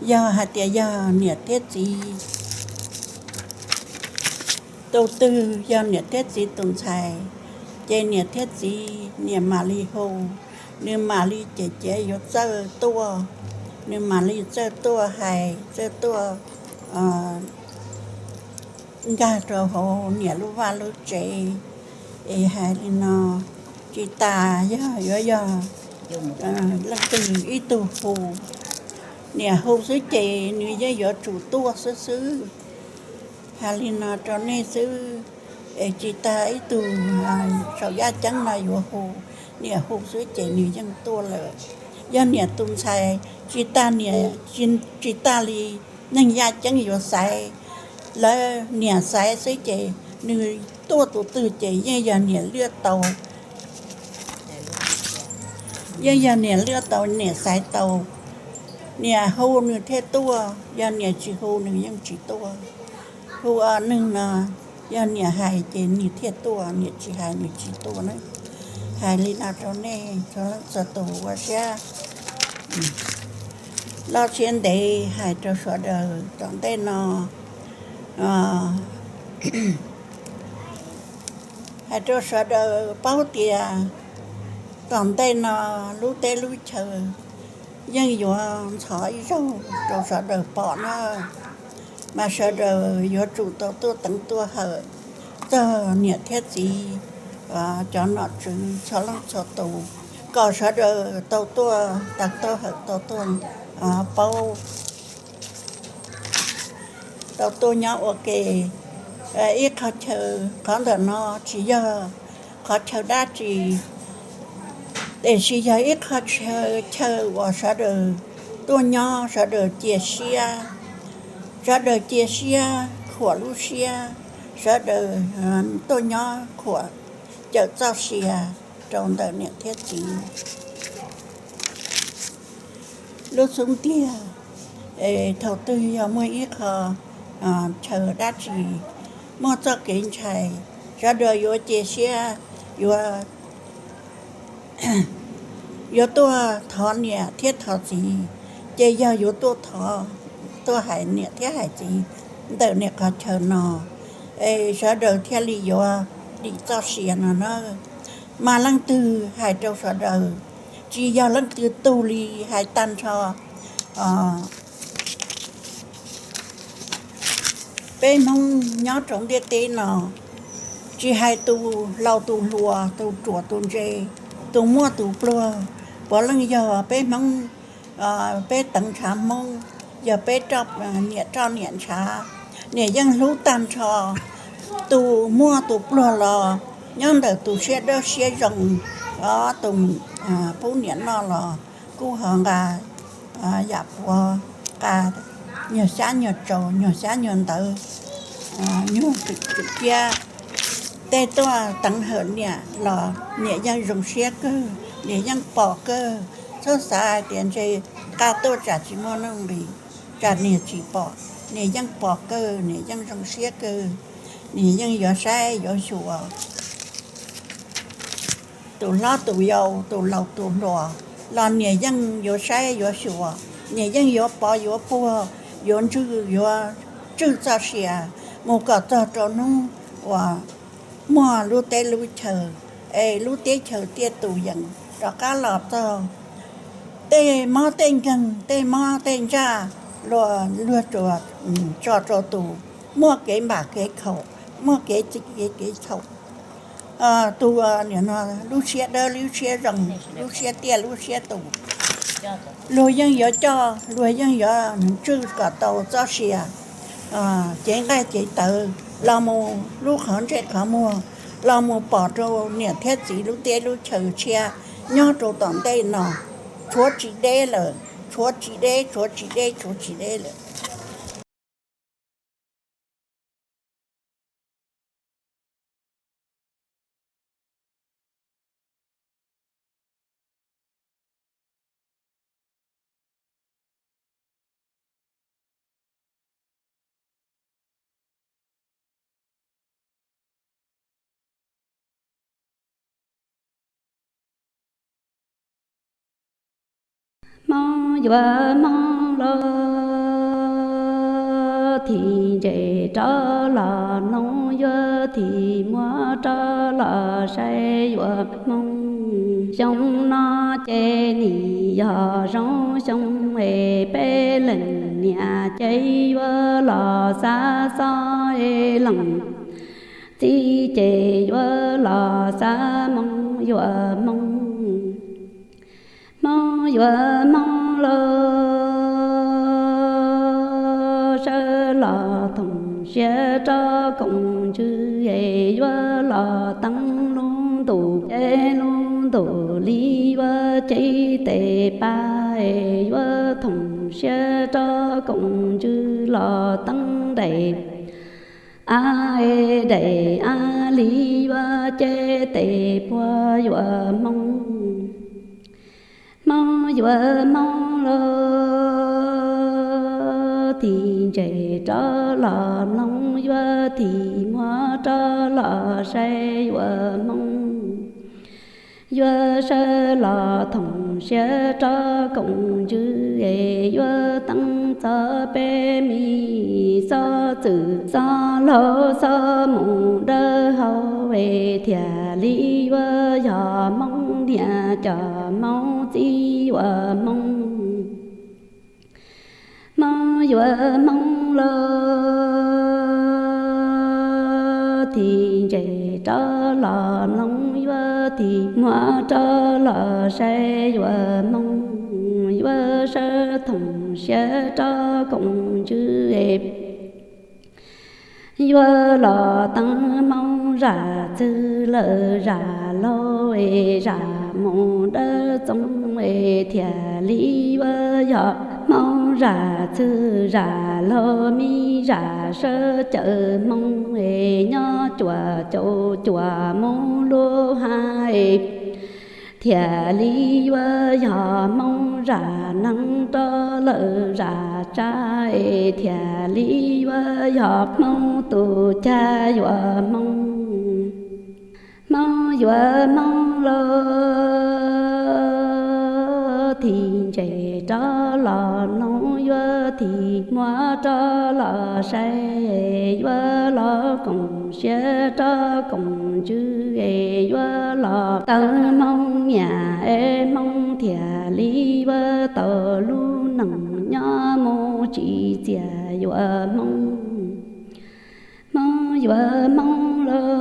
yog hais tias yog niam thiab txiv tus twg yog niam thiab txiv tus ntxhais, ces niam thiab txiv niam mam li hu, nws mam li ces cev yuav txawj tuaj, nws mam li txawj tuaj hais, txawj tuaj nkag rau hauv niam lub vaj lub tsev. Es hais li no, tsis tas yog yuav yog leej twg ib tug hu, niam hu xwb ces nws yeej yuav tsum tuaj xwb xwb. Hais li no rau nej xwb, es tsis tas ib tug saum yaj ceeb no yuav hu, niam hu xwb ces nws yeej tuaj lawm. Yog niam tus ntxhais, tsis tas niam, tsis tas li neeg yaj ceeb yuav xaiv, lawv niam xaiv xwb ces nws tuaj tus twg ces yeej yog niam lwaj tau, yeej yog niam lwaj tau, niam xaiv tau, niam hu nws thiaj tuaj, yog niam tsis hu nws yeej tsis tuaj. Hu neeg no, yog niam hais ces nws thiaj tuaj, niam tsis hais nws tsis tuaj na. Hais li no rau nej txhua leej txhua tus ua siab loj siab ntev hais rau sawv daws tom ntej no, hais rau sawv daws paub tias tom ntej no lub teb lub chaw yeej yuav ntxhov ib zaug rau sawv daws pom na, mas sawv daws yuav tsum tau tuaj teev tuaj hawm txog niam thiab txiv, cov nom tswv txhua leej txhua tus, kom sawv daws tau tuaj teev tuaj hawm tau tuaj paub, tau tuaj nyob ua ke. Ib qhov chaw, qhov ntawm no tsis yog qhov chaw dab tsi, tiam sis yog ib qhov chaw, chaw uas sawv daws tuaj nyob, sawv daws cia siab, sawv daws cia siab khuam lub siab, sawv daws tuaj nyob khuam cawm txoj sia rau ntawm niam thiab txiv lub xub ntiag. Thaum twg yog muaj ib qho chaw dab tsi muaj txoj kev ntshai, sawv daws yuav cia siab, yuav, yuav tuaj thov niam thiab thov txiv, ces yog yuav tuaj thov, tuaj hais niam thiab hais txiv ntawm niam qhov chaw no, es sawv daws thiaj li yuav dim txoj sia no na. Mas leej twg hais rau sawv daws, tsis yog leej twg tug li, hais tag nrho peb Hmoob nyob rau ntiaj teb no, tsis hais tus laus tus hluas, tus ruam tus ntse, tus muaj tus pluag, puav leej yog peb Hmoob, peb teev ntshav Hmoob, yog peb niam roj niam ntshav, niam yeej hlub tag nrho tus muaj tus pluag los nyob ntawm tus siab dawb siab zoo, tus pub niam noj los kuj ho nqa yam puav, nqa nyuag xyab nyuag tsaus, nyuag xyab nyuag ntawv, nyuag tswm kiab, tej tuaj teev hawm niam los niam yeej zoo siab kawg, niam yeej pom kawg. Txhob xav hais tias ntshe nqa tuaj tsam tsis muaj nuj nqis, tsam niam tsis pom, niam yeej pom kawg, niam yeej zoo siab kawg, niam yeej yuav saib yuav xyuas tus hlob tus yau, tus laus tus hluas los niam yeej yuav saib yuav xyuas, niam yeej yuav pov yuav puag, yuav ntswj yuav tswj txoj sia mus kom txog rau hnub uas muaj lub teb lub chaw, es lub teb chaws tiaj tus yees rov qab los txog. Tej mob tej nkeeg, tej mob tej ntsaj, luag, luag tsuas tso rau tus muaj kev npam kev khaum, muaj kev txi kev kev txhaum, tus lub siab dawb lub siab zoo, lub siab tiaj lub siab tus, luag yeej yuav coj, luag yeej yuav tswj kom tau txoj sia, cev nqaij cev tawv los mus lub qhov ntsej qhov muag, los mus pom rau niam thiab txiv lub teb lub chaw tshiab nyob rau tom ntej no, tshuav tsis deb lawm, tshuav tsis deb, tshuav tsis deb, tshuav tsis deb lawm. Hmoob yuav hmoob los thim ntses rov los mloog, yuav thim muab rov los saib yuav hmoo. Xyoo no ces nim yog zoo xyoo es peb leej niam ces yuav los xav xob es leej txiv ces yuav los xav hmoo yuav hmoo. Hmoob yuav hmoob los sawv los thoom siab rov koom ntsws es yuav los teev lub ntuj ces lub ntuj li yuav cev tes pab es yuav thoom siab rov koom ntsws los teeb daim a es daim a li yuav cev tes puag yuav Hmoob. Hmoob yuav Hmoob los thim ntses rov los mloog, yuav thim muag rov los saib yuav Hmoob. Yuav sawv los thoom siab rov koom ntsws es yuav teeb txog peb me xob txwm xob laug xob mus dawb hau es thiaj li yuav yog Hmoob niam cov Hmoob txiv yuav Hmoob. Hmoob yuav Hmoob los thim ntses rov los mloog, yuav thim muag rov los saib yuav Hmoob. Yuav sawv thoom siab rov koom ntsws es yuav los teeb Hmoob zam txwv lawm zam laug es zam mus dawb txoob es thiaj li yuav yog Hmoob zam txwv zam laug me zam sawv cawv Hmoob es nyob cuam caum cuam mus lub hav es thiaj li yuav yog Hmoob zam neeg rov lawm zam tsav es thiaj li yuav yog Hmoob tus cag yuav Hmoob. Hmoob yuav Hmoob los thim ntses rov los mloog, yuav thim muag rov los saib, yuav los koom siab rov koom ntsws es yuav los teeb Hmoob niam es Hmoob thiaj li yuav tau lub neej nyob mus tsis txias yuav Hmoob. Hmoob yuav Hmoob los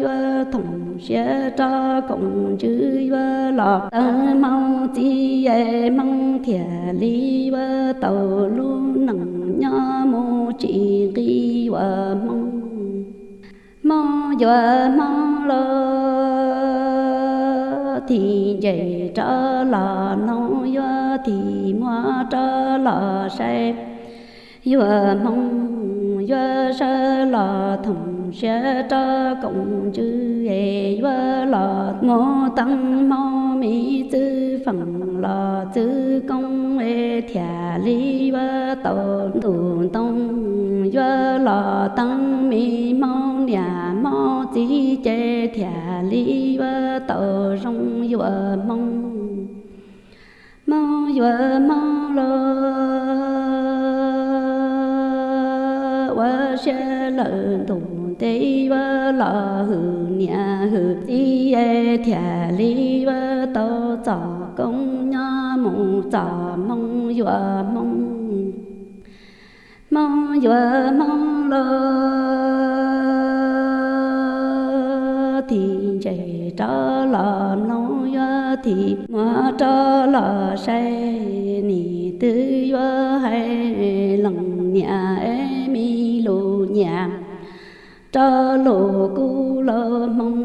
yuav thoom siab rov koom ntsws, yuav los teeb Hmoob txiv es Hmoob thiaj li yuav tau lub neej nyob mus tsis nqis yuav Hmoob. Hmoob yuav Hmoob los thim ntses rov los mloog, yuav thim muag rov los saib yuav Hmoob. Yuav sawv los thoom siab rov koom ntsws es yuav los mus teeb Hmoob me txwv feem los txwv koob es thiaj li yuav tau ntuj ntoo. Yuav los teeb me Hmoob niam Hmoob txiv ces thiaj li yuav tau zoo yuav Hmoob. Hmoob yuav Hmoob los ua siab lawm ntuj ntev, yuav los hwm niam hwm txiv es thiaj li yuav tau txoj koob nyob mus txog Hmoob yuav Hmoob. Hmoob yuav Hmoob los thim ntses rov los mloog, yuav thim muag rov los saib, nim twg yuav hais leej niam es me lus nyiam rau lus kub laug Hmoob.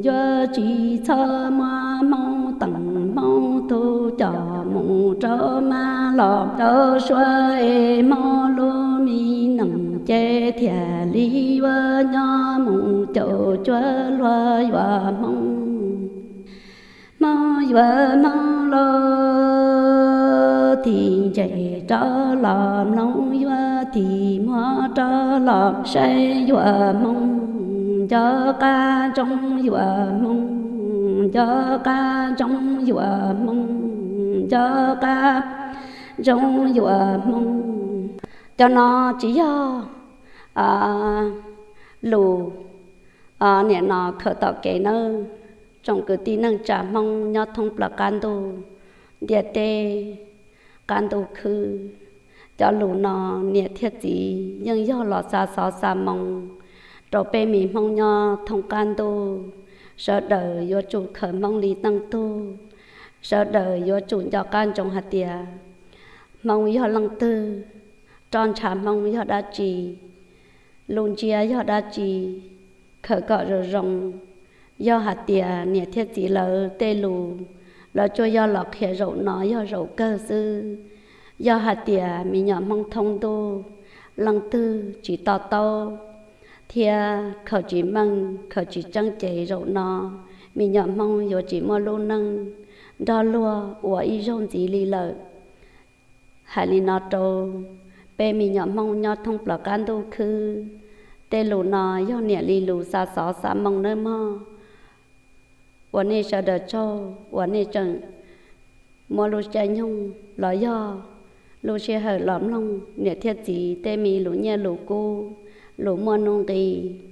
Yuav tsis txhob muab Hmoob teem Hmoob tug coj mus rau mab los rau suav es Hmoob lub me neej ces thiaj li yuav nyob mus caum cuag luag yuav Hmoob. Hmoob yuav Hmoob los thim ntses rov los mloog, yuav thim muag rov los saib yuav Hmoob. Nco qab ntsoov yuav Hmoob, nco qab ntsoov yuav Hmoob, nco qab ntsoov yuav Hmoob. Cov no tsis yog lus niam no khaws tom kev nawb. Tsoom kwv tij neej tsa Hmoob nyob thoob plaws qab ntuj ntiaj teb, qab ntuj khwb, cov lus no niam thiab txiv yeej yog los xa xov xa moo rau peb me Hmoob nyob thoob qab ntuj. Sawv daws yuav tsum khaws Hmoob li teej tug, sawv daws yuav tsum nco qab ntsoov hais tias Hmoob yog leej twg, roj ntsha Hmoob yog dab tsi, lub ntsiab yog dab tsi, khaws kom zoo zoo, Yog hais tias niam thiab txiv lawv tej lus, lawv tsuas yog los qhia zaum no yog zaum kawg xwb. Yog hais tias me nyuam Hmoob thoob ntuj leej twg tsis to taub thiab khaws tsis meej khaws tsis tseeb ces zaum no me nyuam Hmoob yuav tsis muaj lub neej nrog luag ua ib zaug ntxiv li lawm. Hais li no rau peb me nyuam Hmoob nyob thoob plaws qab ntuj khwb, tej lus no yog niam li lus xa xov xa moo nawb mog. Ua nej sawv daws tsaug uas nej tseem muab lub caij nyoog los yog lub sij hawm los mloog niam thiab txiv tej me lus nyiaj lus kub, lus muaj nuj nqis.